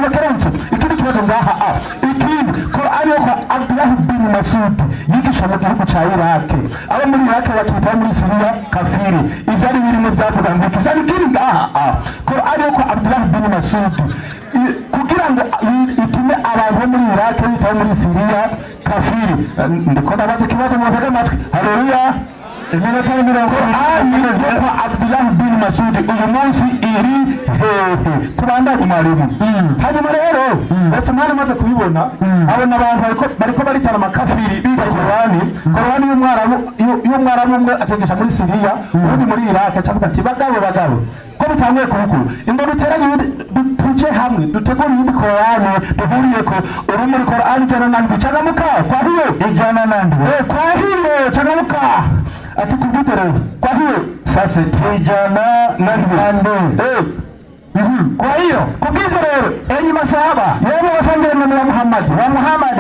bakarabutse. Ikindi kibazo ngaha, ikindi Korani yo kwa Abdullah bin Mas'ud yigisha mu gihugu ca Iraq, abo muri Iraq bakita muri Syria kafiri. Ivyari birimo byavuga ngo iki? Zari kiri ngaha. Korani yo kwa Abdullah bin Mas'ud kugira ngo itume abantu bo muri Iraq bita muri Syria kafiri. Ndiko ndabaza ikibazo, mutege amatwi. Haleluya. Iminota mirongo Korani yo kwa Abdullah bin Mas'ud uyu munsi iri hehe? Tubandanye mwarimu. Hanyuma rero Othman amaze kubibona, abona abantu bariko baritana amakafiri biga Korani. Korani y'umwarabu umwe ategesha muri Syria, uwundi muri Iraq, acavuga ati bagabo bagabo ko bitanguye kubukuru, ingo duteranye tuje hamwe dutegure iyindi Korani duhuriyeko. Uri muri Korani 107. Changamuka, kwa hiyo 107. Kwa hiyo changamuka, ati kubwite rero. Kwa hiyo sasa 107. Kwa hiyo kubwite rero, enyi masahaba, yemwe basangire na Muhammad wa Muhammad,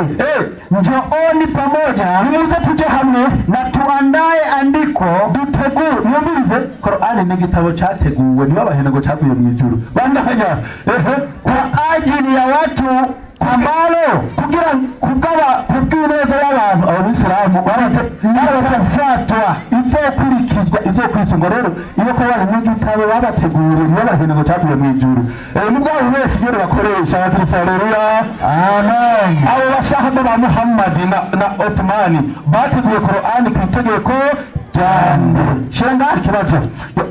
Njooni pamoja, nimuze tuje hamwe na tuandae andiko, dutegure. Mwumvirize, Korani ni igitabo cyateguwe, ntibabahene ngo cyaguye mu ijuru. Bandanya. Ehe, kwa ajili ya watu ambalo kugira kugaba kubw'ineza y'abantu abisilamu barafatwa izokurikizwa izokwisunga. Rero iyo Korani ni igitabo babateguriye, ntibabahene ngo cyaguye mu ijuru. Nubwo abo bese ibyo bakoresha abakristo, haleluya, amen. Abo basahaba ba Muhammad na Othmani bateguye Korani ku itegeko rya mbere. Shira ngaho ikibazo,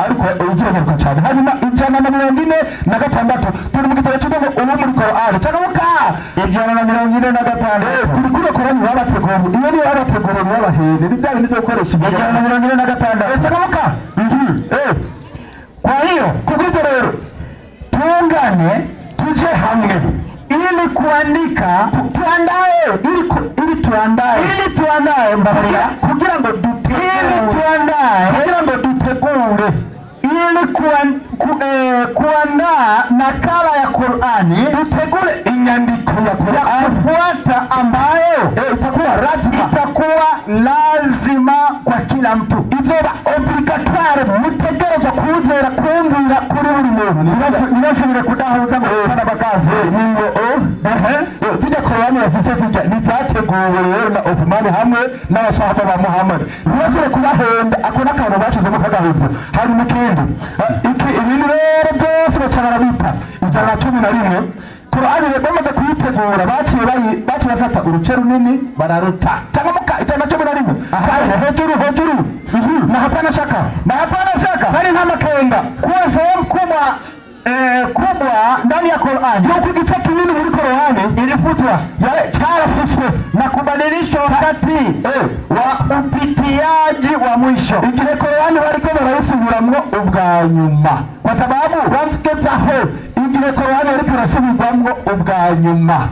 ariko ugiye cyane. Hanyuma 146, turi mu gitabo cy'ubwo ubu muri Korani cyangwa muka 146 turi kuri Korani babateguye. Iyo niyo babateguye babahene, ni bya bintu byo gukoresha 146 cyangwa muka. Kwa hiyo kubw'ibyo rero tuungane, tuje hamwe ili kuandika, tuandae, ili tuandae, ili tuandae mbabarira, kugira ngo dutegure, ili tuandae, kugira ngo dutegure, ili kuandaa nakala ya Qur'ani, dutegure inyandiko ya Qur'ani kufuata, ambayo itakuwa lazima, itakuwa lazima kwa kila mtu, izoba obligatoire, mutegerezwa kuwizera kumvira kuri buri muntu. Ntibasubire kudahuza ngo gukora bakazi ningo tujya Korani bafise tujya ntizateguwe rero na Othman hamwe n'abasahaba ba Muhammad. Ntibasubire kubahenda, ako n'akantu bashizemo kagahuzo. Hanyuma ikindi, ibintu rero byose baca barabita. 111, Korani bamaze kuyitegura baciye bafata uruce runini bararuta. Cyangwa muka 111 hejuru hejuru. Na hapana shaka, na hapana shaka, hari nk'amakenga kuwa sehemu kubwa kubwa ndani ya Qur'ani, yuko igice kinini muri Korani ilifutwa, cyarafuswe na kubadilishwa wakati wa upitiaji wa mwisho. Igihe Korani bariko barayisubiramwo ubwa nyuma, kwa sababu bagezaho igihe Korani bariko barasubirwamwo ubwa nyuma,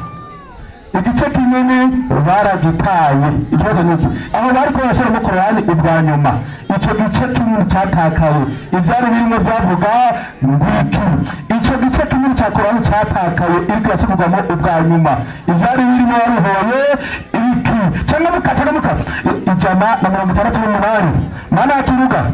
igice kinini baragitaye. Ikibazo ni iki, aho bariko barasubiramo Korani ubwa nyuma, ico gice kinini cyatakaye, ivyari birimo byavuga ngwiki. Ico gice kinini cya Korani cyatakaye iriko irasubirwamo ubwa nyuma, ivyari birimo babihoye ibiki. Cyangwa muka, cyangwa muka 168, maana ya kiruga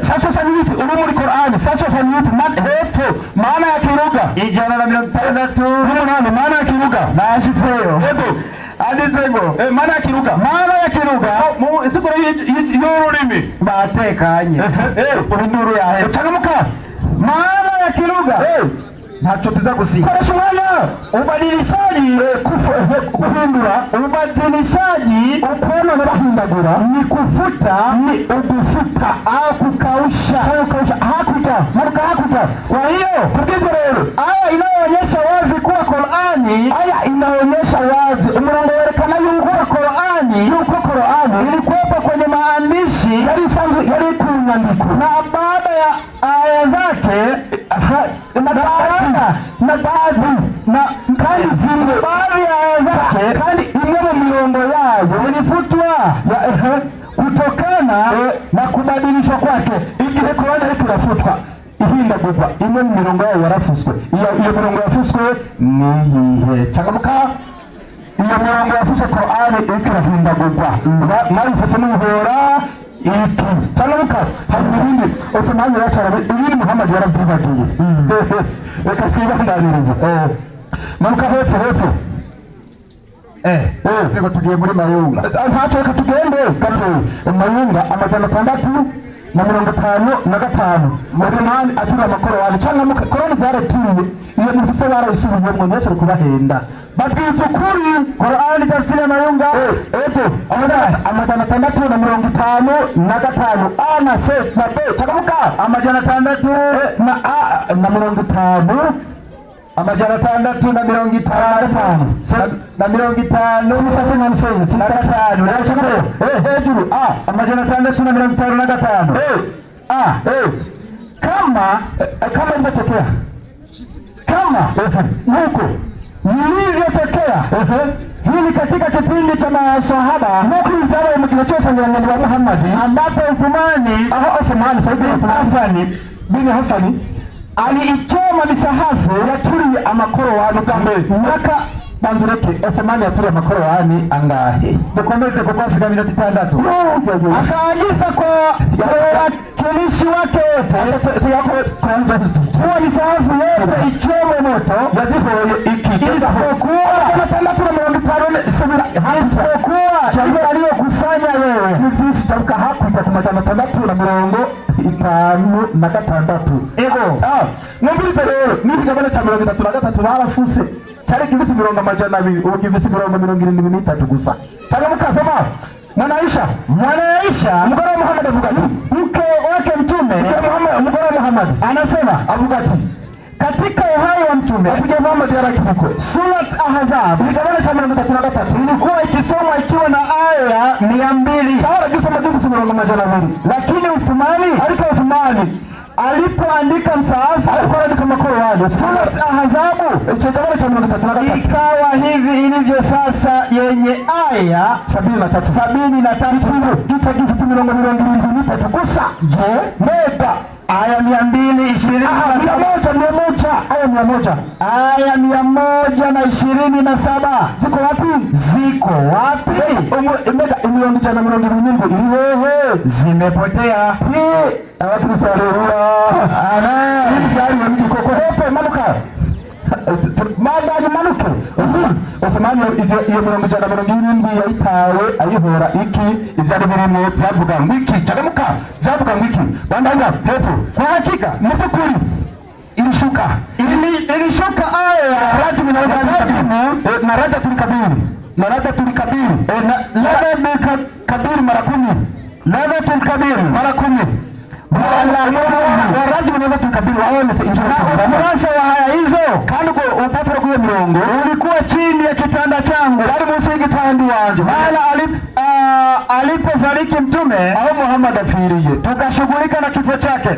sasa ni uri muri Korani sasa ni hepfo, maana ya kiruga 168, maana ya kiruga nashitseyo yego anditswe ngo maana ya kiruga, maana ya kiruga mu isiguro y'ururimi batekanye urinduru yahe. Cyangwa muka maana ya kiruga ntacyo tuza gusiga. Koresha umwanya. Ubadilishaji, kuhindura, ubadilishaji ukonona bahindagura ni kufuta, ni ugufuta au kukausha, kukausha hakurya, maruka hakurya. Kwa hiyo kubw'ivyo rero aya inayoonyesha wazi kuwa Qur'ani, aya inaonyesha wazi, umurongo werekana yuko Qur'ani, yuko Qur'ani ilikuwepo kwenye maandishi, yari isanzwe, yari ku nyandiko, na baada ya aya zake na baadhi na kandi zimwe baadhi ya aya zake, kandi imwe mu mirongo yayo zilifutwa kutokana na kubadilishwa kwake. Igihe Korani ariko irafutwa ihindagurwa, imwe mu mirongo yayo yarafuswe. Iyo mirongo yafuswe niyihe? Cyangwa muka iyo mirongo yafuswe Korani iriko irahindagurwa, mwabifuse mubihora iki. Cyangwa muka hari ibindi Othman yaracara, ibindi Muhammad yaravyibagiye. Reka twibandanirize. Manuka hepfo hepfo. Siko tugiye muri Mayunga. Ntacyo, reka tugende gato. Mayunga 655, Othman atura amakorowani. Cyangwa muka Korani zaraturiye, iyo mufise barayisubiyemwo, ntibashobore kubahenda. Babwiza ukuri. Korani tafsiri ya Mayunga ego 655 A na C na B. Cyangwa muka 600 na A na 50, 655 na 50 sisa na gatanu hejuru A 655 A kama kama ilivyotokea, kama nuko ilivyotokea hii ni katika kipindi cha maswahaba, nuko ibyabaye mu gihe cyose wa Muhammad, ambapo Uthmani, aho Uthmani Sayyidina bin Affan aliichoma misahafu, yaturiye amakorowani bwa mbere mwaka Banzureke Othmani yaturiye amakorowani angahe? Dukomeze kuko hasigaye iminota 6. Akaagiza kwa wawakilishi wake wote kuwa misahafu yote ichomwe moto, yazihoye iki isipokuwa isipokuwa ile aliyokusanya wewe. Ni byinshi cyabuka hakurya ku 656. Ego. Mwumvirize rero n'ikigabane cya 33 barafuse cyari gifise imirongo 200 ubu gifise imirongo 73 gusa. Cyangwa mukasoma Mwana Aisha Mwana Aisha umugore wa Muhammad avuga ati mke wake Mtume Muhammad umugore wa Muhammad anasema avuga ati katika uhai wa Mtume avuga Muhammad yarakivuko Surat Ahzab ikigabane cya 33 ilikuwa ikisomwa ikiwa na aya 200 cyahora gisoma gifise imirongo 200, lakini Uthmani ariko Uthmani alipoandika msahafu alikuwa anaandika makorani Surat Ahzabu ikigabane cya 33 ikawa hivi ilivyo sasa yenye aya 73 73 gice gifite imirongo 73 gusa. Je, mega aya 227 aya 100 aya 127 ziko wapi? Ziko wapi? Mega imirongo 177 iri hehe? Zimepotea. Abakristo haleluya. Amen. Byari mu gikoko hepe manuka mandani manuke. Othmani iyo 177 yayitawe ayihora iki? Ivyari birimo byavuga ngo iki? Cagamuka byavuga ngo iki? Bandanya hepfo. Kwa hakika mu by'ukuri ilishuka ilishuka aya ya rajmu na rajatul kabir na rajatul kabir na kabir mara 10 ladatul kabir mara 10 warajmu na rajatul kabir waonetse inshuro ukurasa wa haya hizo kandi ubwo urupapuro rw'iyo mirongo ulikuwa chini ya kitanda changu bari munsi y'igitanda iwanje mara alipofariki Mtume aho Muhammad apfiriye tukashughulika na kifo chake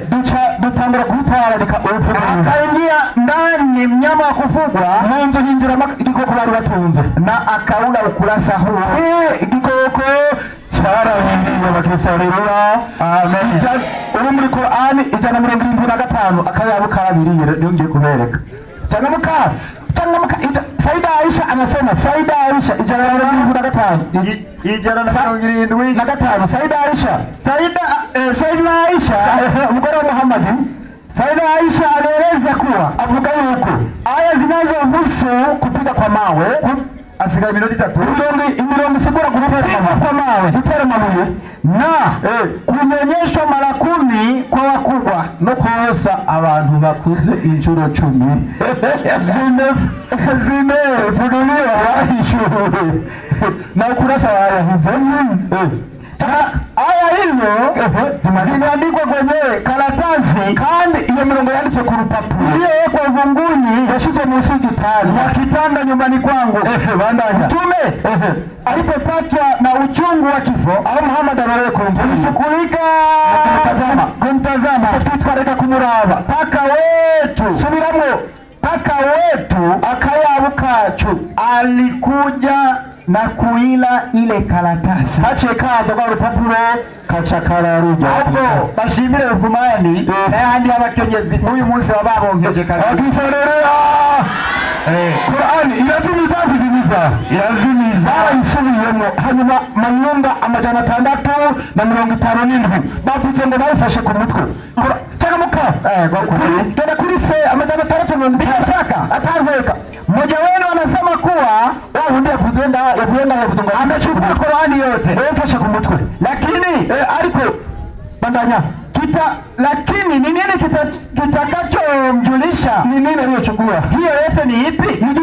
dutangura kumutwararika urupfu rwiwe. Akaingia ndani mnyama wa kufugwa mu nzu hinjiramo igikoko bari batunze na akaula ukurasa huo. Igikoko cyarabiriye abakristo haleluya. Amen. Uri muri Korani 175 akayabo karabiriye niyo ngiye kubereka. Changamuka changamuka. Saida Aisha anasema Saida Aisha 175 175 Saida Aisha Saida Aisha umugore wa Muhammad Saida Aisha alieleza kuwa avuga yuko aya zinazohusu kupiga kwa mawe asigaye iminota 3 imirongo isigura kwa mawe gutera amabuye na kunyonyeshwa mara 10 kwa wakubwa no konsa abantu bakuze inshuro 10 zimefunuliwa wahishuwe na ukurasa wayahize. Aya hizo zimeandikwa kwenye karatasi kandi iyo mirongo yanditswe ku rupapuro iliyowekwa uvunguni yashizwe munsi y'igitanda na kitanda nyumbani kwangu. Bandanya Mtume alipopatwa na uchungu wa kifo aho Muhammad abareye ku mvura tulishughulika kumtazama twitwararika kumuraba paka wetu subiramo paka wetu akayabu kacu alikuja na kuila ile karatasi haciye kaza rwa rupapuro kaca kararurya. Ahubwo bashimire Uthmani n'ayandi y'abakenyezi n'uyu munsi baba babonkeje kabiri. Abakristo haleluya. Korani irazimiza kuzimiza Irazimiza. Barayisubiyemo hanyuma mayumba 657 bavuze ngo bayifashe ku mutwe. Changamuka genda kuri se 650 Bila shaka atarweka mmoja wenu anasema kuwa wa wundi yavuze nda yavuye nda yavuze ngo amechukua Korani yote bayifashe ku mutwe, lakini ariko bandanya lakini ni nini kitakachomjulisha ni nini aliyochukua? Hiyo yote ni ipi? Ni iki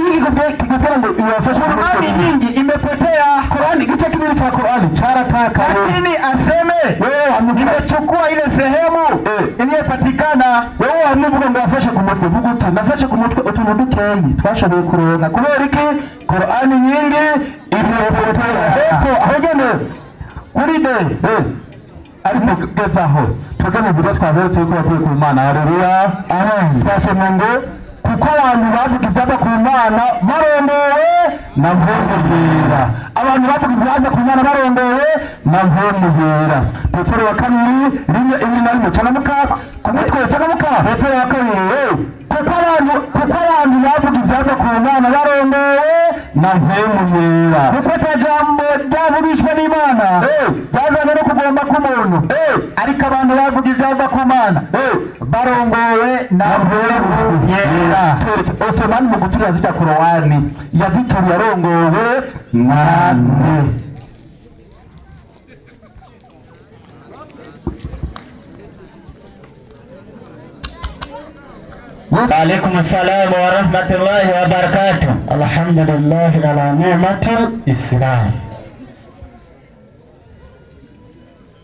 kikubwira ngo yafashe ku mutwe? Korani nyingi imepotea. Korani igice kinini cha Korani cyaratakaye, lakini aseme wewe nimechukua ile sehemu iliyopatikana. Wewe wamuvuga ngo wafashe ku mutwe, vuga uti nafashe ku mutwe utuntu dukeyi twashoboye kuronka. Kubera iki? Korani nyingi imepotea. Epfo ahogene kuri de ariko gezaho twebwe mu buryo twaberetse yuko bavuye ku Mana. Haleluya. Amen. Twasomye ngo kuko abantu bavuga ibyava ku Mana barongowe Na Mpwemu Yera. Abantu bavuga ivyava ku Mana barongowe na Mpwemu Yera. Petero wa kabiri 1:21 cagamuka ku mutwe cagamuka. Petero wa kabiri, kuko abantu bavuga ivyava ku Mana barongowe na Mpwemu Yera. Kuko ata jambo ryavugishwa n'Imana ryazanywe no kugomba k'umuntu, ariko abantu bavuga ivyava ku Mana barongowe na Mpwemu Yera. Otomani mu guturira zirya Korowani yazituriye arongowe nande? Alaikum assalam wa rahmatullahi wa barakatuh. Alhamdulillah ala ni'matil Islam.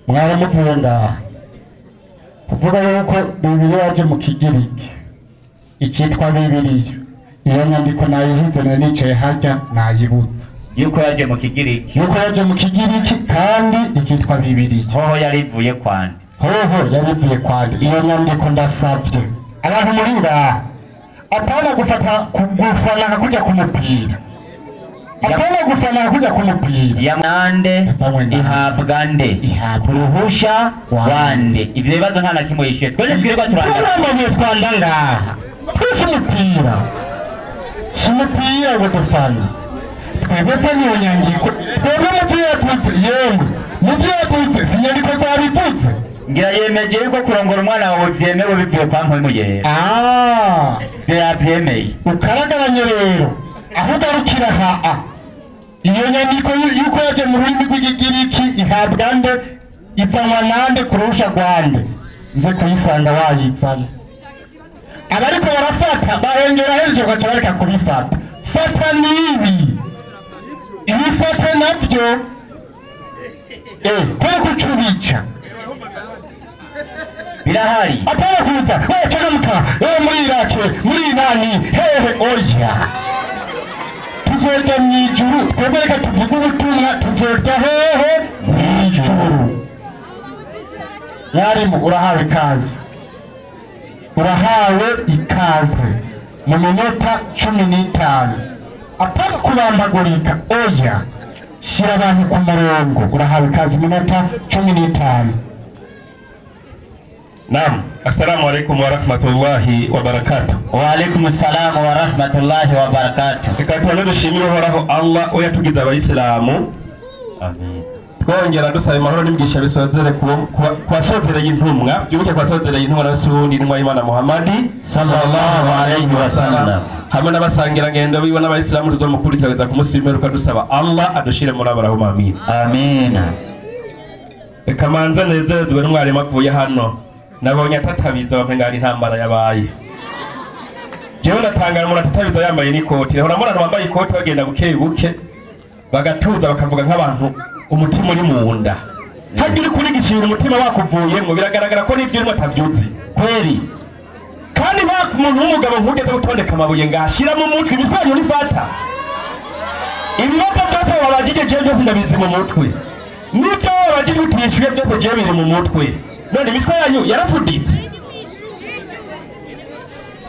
Mwari muvuye ngaha kuvuga yuko Bibiliya yaje mu Kigiriki ikitwa Bibiliya, iyo nyandiko nayihize nari nicaye harya nayibutse yuko yaje mu Kigiriki, yuko yaje mu Kigiriki kandi ikitwa Bibiliya. Hoho yarivuye kwande? Hoho yarivuye kwande? Iyo nyandiko ndasabye abantu muri ngaha, apana gufata kugufana kujya kumupira, apana gufana kujya kumupira. Ya nande ihabwa nde? Ihabwa uruhusha wande? Ivyo bibazo nta na kimwe yishuye. Twese twirirwa turangana twanda ngaha twese umupira si umupira ngo dufana twebwe niyo nyandiko twebwe muvyo yatutse, yemwe muvyo yatutse si inyandiko zabitutse. Ngira yemeje yuko kurongora umwana wawe vyemewe bivuye kwa Mpwemu Yera. Ivyo yavyemeye. Ukaragaranye rero aho ugarukira haa, iyo nyandiko yuko yaje mu rurimi rw'Ikigiriki ihabwa nde, izanwa nande, kurusha rwande? Nze kuyisanga wayizana. Abariko barafata barongera hejuru bagaca bareka kubifata. Fata n'ibi ibifata navyo kubera ko ubica birahari. Apana kuza wewe cagamuka wewe muri Iraki muri Irani hehe, oya tuzorya mw'ijuru. Twebwe reka tuvuge ubutumwa, tuzorya hehe? Mw'ijuru. Mwarimu urahawe ikaze, urahawe ikaze mu minota 15. Apana kubambagurika, oya shyira abantu ku murongo. Urahawe ikaze minota 15. Naam, assalamu alaikum wa rahmatullahi wa barakatuh. Wa alaikum assalam wa rahmatullahi wa barakatuh. Reka tubanze dushimire Uhoraho Allah uyatugize abayisilamu. Amin. Twongera dusaba amahoro n'imigisha bisozere kubasozereye intumwa, byibuke kubasozereye intumwa na Rasuli intumwa y'Imana Muhammadi sallallahu alayhi wa sallam, hamwe n'abasangirangendo biwe n'abayisilamu tuzomukurikiriza ku munsi w'imperuka dusaba Allah adushire muri abarahuma. Amin. Amin. Reka manze nezerezwe n'umwarimu avuye hano, nabonye atatabiza bampenga ari intambara yabaye. Jewe natangara umuntu atatabiza yambaye n'ikoti. Rero urabona bambaye ikoti bagenda buke buke bagatuza bakavuga nk'abantu umutima uri mu nda. Hajya uri kurigishira umutima wakuvuyemo biragaragara ko n'ibyo urimo atavyuzi kweri. Kandi umuntu w'umugabo nkugeze gutondeka amabuye ngashira mu mutwe ibitwari urifata. Ibibazo byose wabajije jewe byose ndabizi mu mutwe, n'ibyo wabajije utishyuye byose jewe biri mu mutwe. None imitwe yanyu yarafuditse.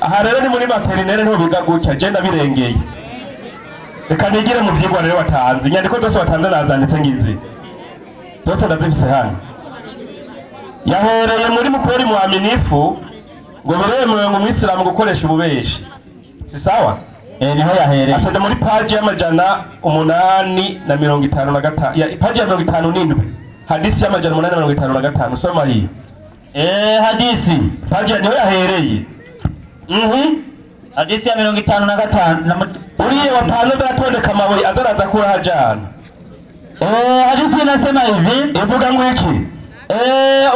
Aha rero ni muri materinere niho biga gutya, je ndabirengeye. Reka nigire mu vyigwa rero watanze. Inyandiko zose watanze nazanditse ngizi, zose ndazifise hano. Yahereye muri mukori muaminifu ngo biremewe ngo umwisilamu gukoresha ububeshi, si sawa? Niho yahereye. Ataja muri paji y'855, paji ya 57, hadisi y'855. Soma hiyo hadisi paji niho yahereye. Hadisi ya 55 uriye wapanze aratondeka amabuye azaraza kurahajana. Hadisi inasema hivi, ivuga ngo iki?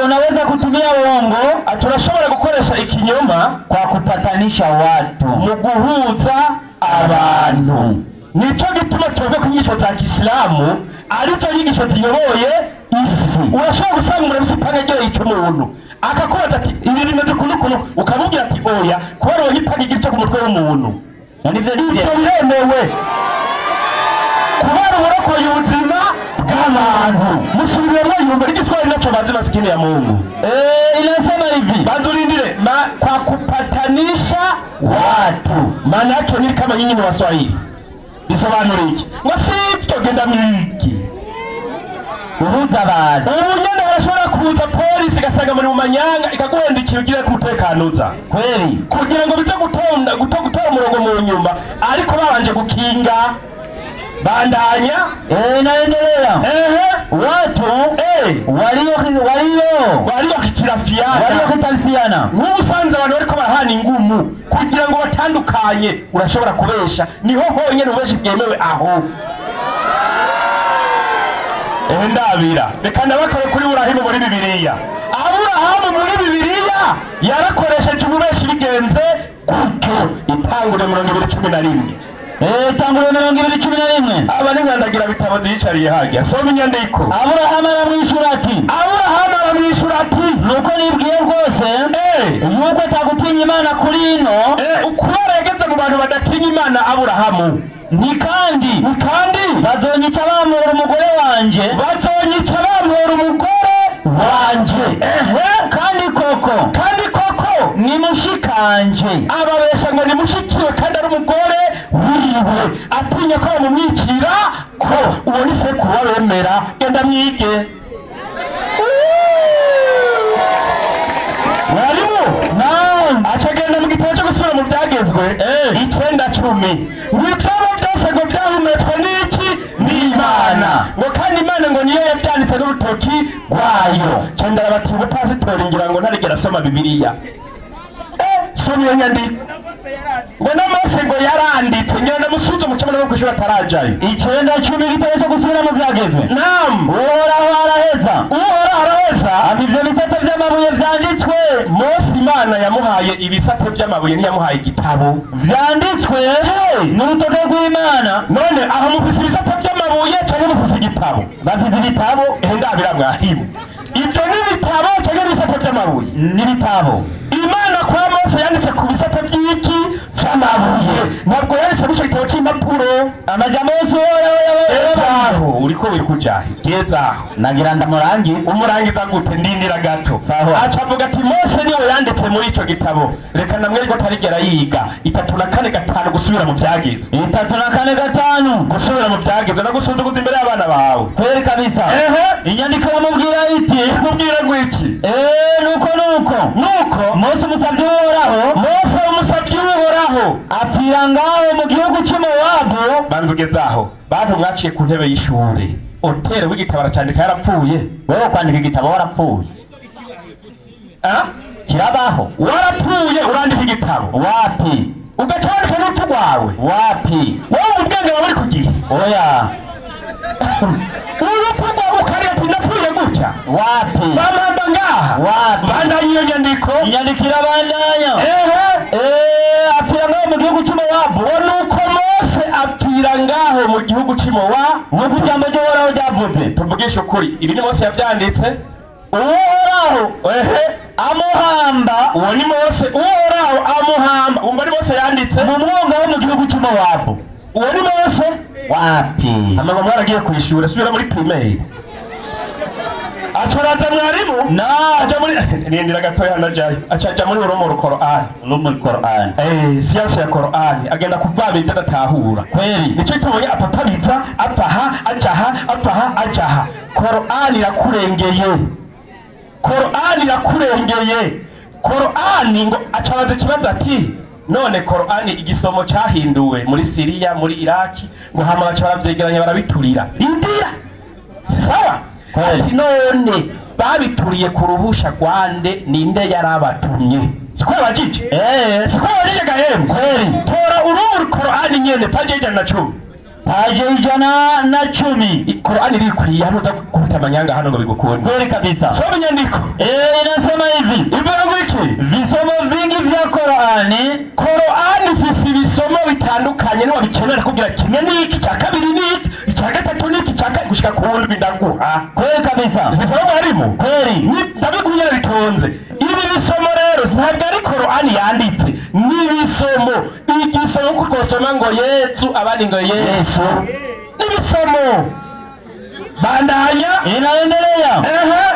Unaweza kutumia uongo, turashobora gukoresha ikinyoma kwa kupatanisha watu, mu guhuza abantu. Nico gituma twebwe ku nyigisho za Kisilamu arizo nyigisho ziyoboye isi. Urashobora gusanga umuntu afise ipanga agereye ico umuntu akakubaza ati ibi bimeze kuno kuno, ukamubwira ati oya, kubera wowe ipanga igira ico ku mutwe w'umuntu. Nivyo biremewe kubera uburokoye ubuzima bw'abantu. Musubiremo yumva igiswahili naco bazi masikini ya Mungu. Inasema hivi, banzurindire kwa kupatanisha watu. Maana yake ni kama nyinyi ni Waswahili. Bisobanura iki? Ngo sivyo, genda mwige Uhuza abantu. Ubu nyene barashobora kuza polisi igasanga muri mu manyanga, ikaguhenda ikintu ugira ku mutekano uza. Kweli. Kugira ngo bize gutonda gutora umurongo mu nyuma, ariko babanje gukinga. Bandanya. Naendelea. Watu waliohitirafiana, waliohitirafiana. Nk'ubu usanze abantu bariko barahana ingumu kugira ngo batandukanye, urashobora kubesha. Niho honyene ubeshi bwemewe aho. Ndabira reka ndabakore kuri Burahimu muri Bibiliya. Aburahamu muri Bibiliya yarakoresheje ububeshi bigenze gutyo. Itangure 2011. Itangure 2011. Aba ni nkandagira bitabo ziyicariye harya. Soma inyandiko. Aburahamu aramwishura ati, Aburahamu aramwishura ati, nuko nibwiye rwose yuko atagutinya Imana kuri ino. Kubera yageze mu bantu badatinya Imana Aburahamu. Ni kandi bazonyica bamura umugore wanje, bazonyica bamura umugore wanje. Kandi koko ni mushikanje. Ababesha ngo ni mushikiwe kandi ari umugore wiwe, atinya ko bamumwicira ko uwo ni sekuru wabemera. Genda mwige. Mwarimu acagenda mu gitabo cyo gusubira mu byagezwe 9:10. Ngo ibitabo byose ngo byahumetswe n'iki? N'Imana. Ngo kandi Imana ngo niyo yabyanditse n'urutoki rwayo. Cendara bati ubupasitori ngira ngo ntarigera asoma Bibiliya. Soma iyo nyandiko. Ngo na Mose ngo yaranditse, ngira ndamusubize mu cyamana no kwishura atarajayo. 9:10 igitabo cyo gusubira mu byagezwe. Naam. Uhoraho araheza. Uhoraho araheza. Ivyo bisate vy'amabuye vyanditswe. Mose Imana yamuhaye ibisate by'amabuye, ntiyamuhaye igitabo. Vyanditswe n'urutoke rw'Imana. None aho mufise ibisate by'amabuye canke mufise igitabo? Bafise ibitabo. Ndabira mwarimu. Ivyo ni ibitabo canke ibisate by'amabuye? Ni ibitabo. Imana kwa Mose yanditse ku bisate by'iki? By'amabuye. Ntabwo yanditse mu gitabo cy'impapuro. Amajambo yose Gezaho uriko wikujahe. Gezaho. Nagira ndamurangi. Umurangiza gute? Ndindira gato. Sawa. Aca avuga ati Mose niwe yanditse muri ico gitabo. Reka namwereke ko atarigera yiga. 3 na 4 5 gusubira mu byagezwe. 3 na 4 5 gusubira mu byagezwe. Nagusunzuguza imbere y'abana bawe. Kweli kabisa. Inyandiko bamubwira iti, mubwira ngo iki? Nuko Mose umusavyi w'Uhoraho, Mose umusavyi w'Uhoraho apfira ngaho mu gihugu cy'i Mowabu. Banza ugezaho. Bantu mwaciye ku ntebe y'ishure, otere w'igitabo aracandika yarapfuye. Wewe kwandika igitabo warapfuye? Kirabaho. Warapfuye urandika igitabo? Wapi? Ugaca wandika n'urupfu rwawe? Wapi? Wowe ubwenge wawe buri ku gihe? Oya. Urupfu rwawe ukarira ati ndapfuye gutya? Wapi? Bamamba ngaha? Wapi? Bandanya iyo nyandiko. Inyandiko irabandanya. Apfira ngaho mu gihugu cy'i Mowabu. Nuko Mose apfira ngaho mu gihugu cy'i Mowabu. Nk'uko ijambo ry'Uhoraho ryavuze. Tuvugishe ukuri, ibi ni Mose yavyanditse. Uhoraho amuhamba. Uwo ni Mose. Uhoraho amuhamba. Umva ni Mose yanditse mu mwonga wo mu gihugu cy'i Mowabu. Uwo ni Mose. Wapi? Amagoma mwaragiye kwishura, subira muri primaire. Acaraza mwarimu? Aja muri nindira gatoya ndajayo. Acaja muri urumuri Qur'an. Urumuri Qur'an. Science ya Qur'an. Agenda kuvaba ibyo adatahura. Kweli. Nico tubonye apapabitsa, apfaha, ajaha, apfaha, ajaha. Qur'an irakurengeye. Qur'an irakurengeye. Qur'an ngo acabaza ikibazo ati none Qur'an igisomo cyahinduwe muri Syria, muri Iraki, ngo hama baca baravyegeranya barabiturira. Indira. Sawa? Ati none babituriye ku ruhusha rwande, ninde yarabatumye? Siko yabajije? Siko yabajije gahemu? Kweli. Tora urumuri Qur'an nyene paje 110. Paje 110. Qur'an irikwiye hano uza gukubita amanyanga hano ngo bigukunde. Kweli kabisa. Soma inyandiko. Inasema hivi. Ivuga ngo iki? Visomo vingi vya Qur'ani. Qur'ani ifise ibisomo bitandukanye, niba bikenera kugira kimwe n'iki, cya kabiri n'iki, icya gatatu n'iki, cya kane gushika ku wundi ndaguha. Kweli kabisa. Sisoma mwarimu? Kweli. Ndabiguye bitonze. Ibi bisomo rero ntabwo ari Qur'ani yanditse, ni ibisomo. Igisomo kuko twosoma ngo Yesu, abandi ngo Yesu. Nibisomo. Bandanya. Inaendelea.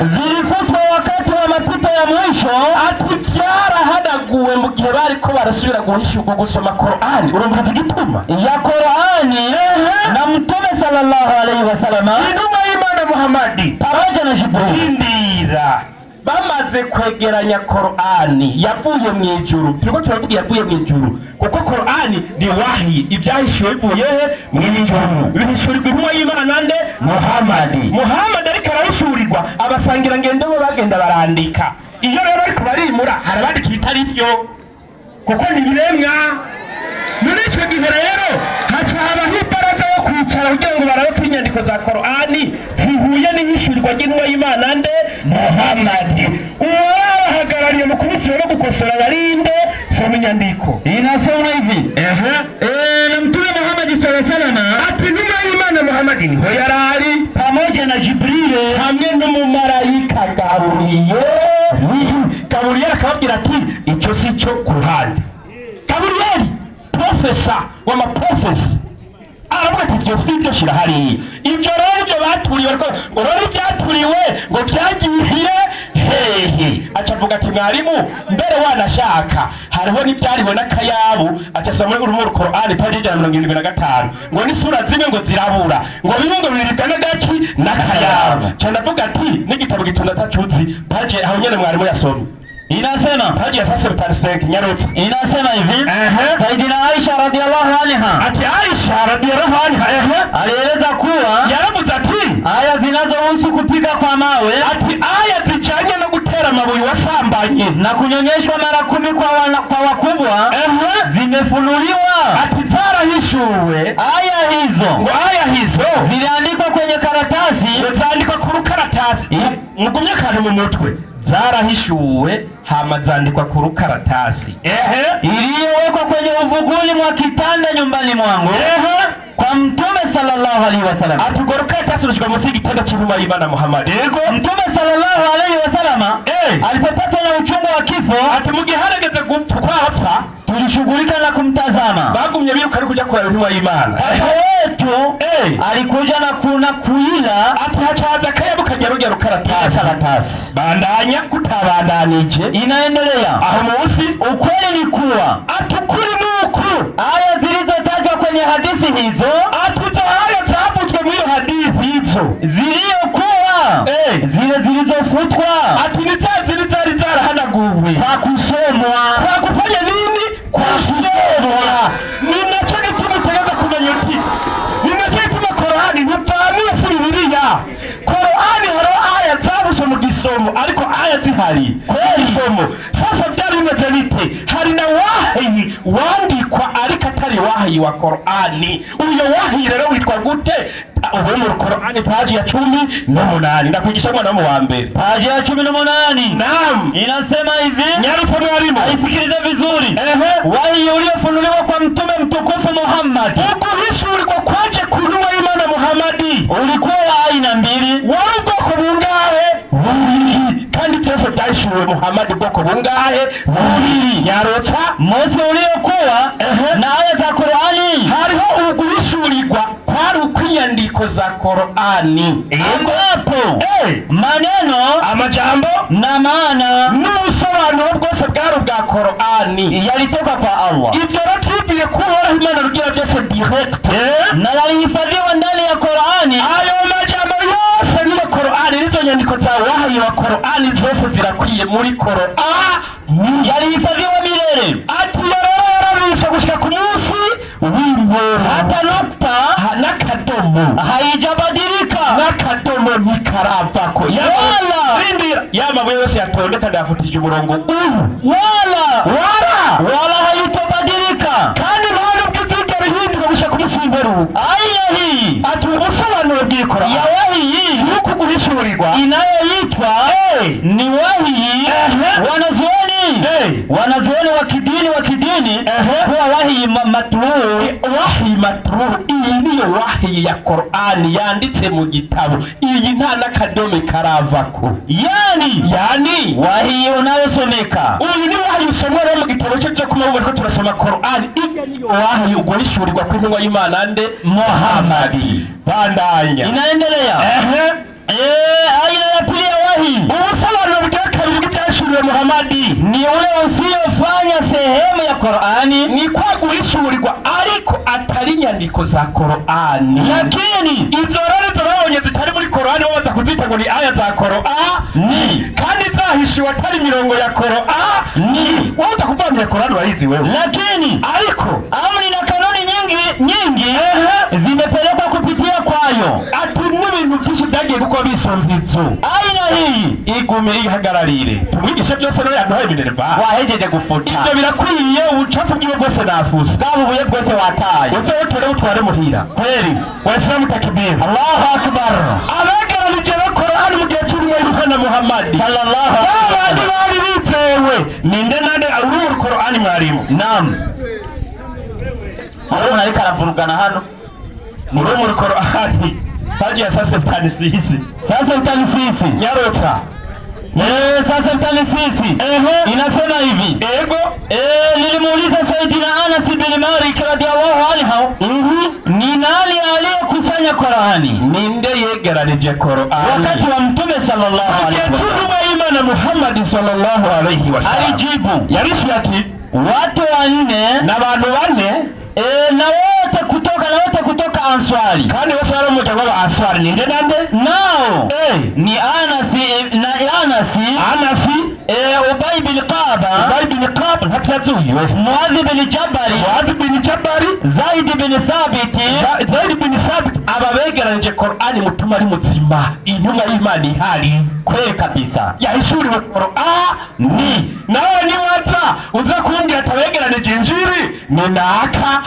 Vilifutwa wakati wa mapito ya mwisho ati vyarahanaguwe mu gihe bariko barasubira guhishurwa gusoma Korani. Urumva igituma ya Korani na Mtume sallallahu alaihi wasallam, intumwa y'Imana Muhammadi pamoja na Jibril. Indira bamaze kwegeranya Korani yavuye mu ijuru. Turiko turavuga yavuye mu ijuru kuko Korani ni wahi, ibyahishuwe bivuye mu ijuru, bihishurirwa intumwa y'Imana nande Muhammadi. Muhammad ariko arahishurirwa, abasangira ngendo bo bagenda barandika. Iyo rero ariko barimura harabandika ibitari byo kuko ni biremwa. Muri icyo gihe rero haca habaho imbaraga yo kwicara kugira ngo barabe ko inyandiko za Korani zihuye n'ihishurirwa ry'intumwa y'Imana nde Muhammadi. Uwabahagarariye mu kubisura no gukosora yarinde. Soma inyandiko inasoma hivi na Mtume Muhammad sallallahu alaihi wasallam, ati intumwa y'Imana Muhammadi niho yarari pamoja na Jibril hamwe n'umumarayika Gaburiyeli. Gaburiyeli akababwira ati icyo si cyo ku ruhande. Gaburiyeli profesa w'amaprofesa aravuga ati ibyo si byo, shira hariya. Ibyo rero ibyo baturiwe, ariko ngo rero ibyaturiwe ngo byagiye hehe? Aca avuga ati mwarimu mbere wanashaka hariho n'ibyariwe n'akayabu. Aca asoma muri urumuri Korani paji 175 ngo n'isura zimwe ngo zirabura, ngo bimwe ngo biribwa n'agaci n'akayabu. Ca ndavuga ati n'igitabo gitunda atacuzi paji aho nyene mwarimu yasomye inasema paji ya 65 nyarutsa inasema hivi Saidina Aisha radhiallahu anha, ati Aisha radhiallahu anha alieleza kuwa yaravuze ati aya zinazohusu kupiga kwa mawe, ati aya zijanye no gutera amabuye wasambanye na kunyonyeshwa mara 10 kwa wakubwa zimefunuliwa, ati zarahishuwe. Aya hizo ngo aya hizo ziliandikwa kwenye karatasi, zandikwa ku rukaratasi. Mugumye akantu mu mutwe, zarahishuwe hama zandikwa ku rukaratasi iliyowekwa kwenye uvuguni mwa kitanda nyumbani mwangu kwa Mtume sallallahu alaihi wasallam. Ati urwo rukaratasi rushirwa munsi y'igitanda cy'intumwa y'Imana Muhammad. Yego Mtume sallallahu alaihi wasallam alipopatwa na uchungu wa kifo, ati mu gihe harageze gupfa kwapfa, tulishughulika na kumtazama. Bagumye biruka ari kuja kuraba intumwa y'Imana. Kaka wetu alikuja na kuna kuila, ati hacaza akayabu kajya rujya rukaratasi. Bandanya kutabandanije inaendelea aho munsi. Ukweli ni kuwa ati ukuri nuku aya zilizotajwa kwenye hadithi hizo, ati izo aya zavuzwe muri iyo hadithi hizo ziliyokuwa zile zilizofutwa, ati ni za zili zari zarahanaguwe kwa kusomwa. Kwa kufanya nini? Kusomwa. Ni nacyo gituma utegeza kumenya uti ni nacyo gituma Korani ntipfamiye si Bibiliya. Korani hariho aya zavuzwe mu gisomo ariko aya zihari isomo. Sasa byari bimeze bite? Hari na wahayi wandikwa ariko atari wahayi wa Korani. Uyo wahayi rero witwa gute? Ubu muri Korani paji ya 18 ndakwigisha mwana wa mbere paji ya 18. Naam, inasema hivi, nyarusa mwalimu aisikilize vizuri. Wahi uliofunuliwa kwa Mtume mtukufu Muhammad, uguhishurirwa kwaje ku ntumwa y'Imana Muhammadi ulikuwa wa aina mbili, wari ubwoko bungahe? Bubiri. Kandi byose byahishuwe Muhammad ubwoko bungahe? Bubiri. Nyarutsa Mose uliokuwa na aya za Korani, hariho uguhishurirwa kwari ukw'inyandiko za Korani ambapo maneno amajambo na maana n'ubusobanuro bwose bwari ubwa Korani yalitoka kwa Allah. Ibyo rero kuhoraho Imana rugira byose direct na yalihifadhiwa ndani ya Korani. Ayo majambo yose niyo Korani, nizo nyandiko za wahayi wa Korani zose zirakwiye muri Korani, yalihifadhiwa milele. Ati rero yarabishwe gushika ku munsi w'imperuka, hata nukta n'akadomo haijabadilika, n'akadomo ntikaravako. Wala ya mabuye yose yatondeka ndayafutije umurongo ubu, wala wala wala haitobadilika, kandi nta nubwo izigera ihinduka gushika ku munsi w'imperuka. Aya hii ati ubusobanuro bw'ikora ya wahi nuko guhishurirwa inayoitwa ni wahi. Wanazuoni wa kidini kuwa wahi matruu, wahi matruu. Iyi niyo wahi ya Korani yanditse mu gitabo, iyi nta n'akadome karavako. Yani wahi unayosomeka, uyu ni wahi usomwa rero mu gitabo cyo cyo kumwe bariko turasoma Korani. Iyi niyo wahi uguhishurirwa kw'intumwa y'Imana nde Muhammadi. Bandanya inaendelea. Aina ya pili ya wahi, ubusobanuro bwa kabiri bw'ibyashurirwa Cyahishuriwe Muhammadi ni ule usiofanya sehemu ya Qur'ani, ni kwa guhishurirwa ariko atari inyandiko za Qur'ani. Lakini izo rero izo babonye zitari muri Qur'ani babaza kuzita ngo ni aya za Qur'ani, kandi zahishiwe atari mirongo ya Qur'ani. Wowe utakuvamira Qur'ani urayizi wewe. Lakini ariko amri na kanuni nyingi nyingi zimepelekwa kupitia kwayo, ati n'ibintu byinshi byagiye kuko bisonze izo aina hii igume ihagararire tumwigishe byose no yaduhaye minerva wahejeje gufuta ibyo birakwiye ubucafu bwiwe bwose nafuse bwaba ubuye bwose wataye uze utore utware muhira kweli. Waislamu takbir, Allahu akbar. Abegeranije Qur'ani mu gihe cy'intumwa y'Imana Muhammad sallallahu alaihi wasallam bari bizewe ninde nande uri mu Qur'ani mwarimu? Naam, umuntu ariko aravurugana hano muri mu Qur'ani paji ya sasa 56 sasa 56 nyarotsa sasa 56 inasema hivi ego nilimuuliza Saidina Anas bin Malik radhiallahu anhu, ni nani aliyekusanya Qur'ani? Ninde yegeranije Qur'ani wakati wa Mtume sallallahu alaihi wasallam? Imana Muhammad sallallahu alaihi wasallam alijibu, yarishe ati watu wanne na bantu bane na wote kutoka Answari, kandi bose bari mu muryango wa Answari. Ninde nande? Nao ni Anasi Ubay bin Ka'b, Ubay bin Ka'b ntatyazuye, Muadh bin Jabari, Muadh bin Jabari, Zaid bin Thabit, Zaid bin Thabit. Aba begeranije Qur'ani mutuma ari muzima, intumwa y'Imana ihari kweli kabisa, yahishuriwe Qur'ani. Nawe niwaza uza kumbwira atabegeranije Injili ni naka.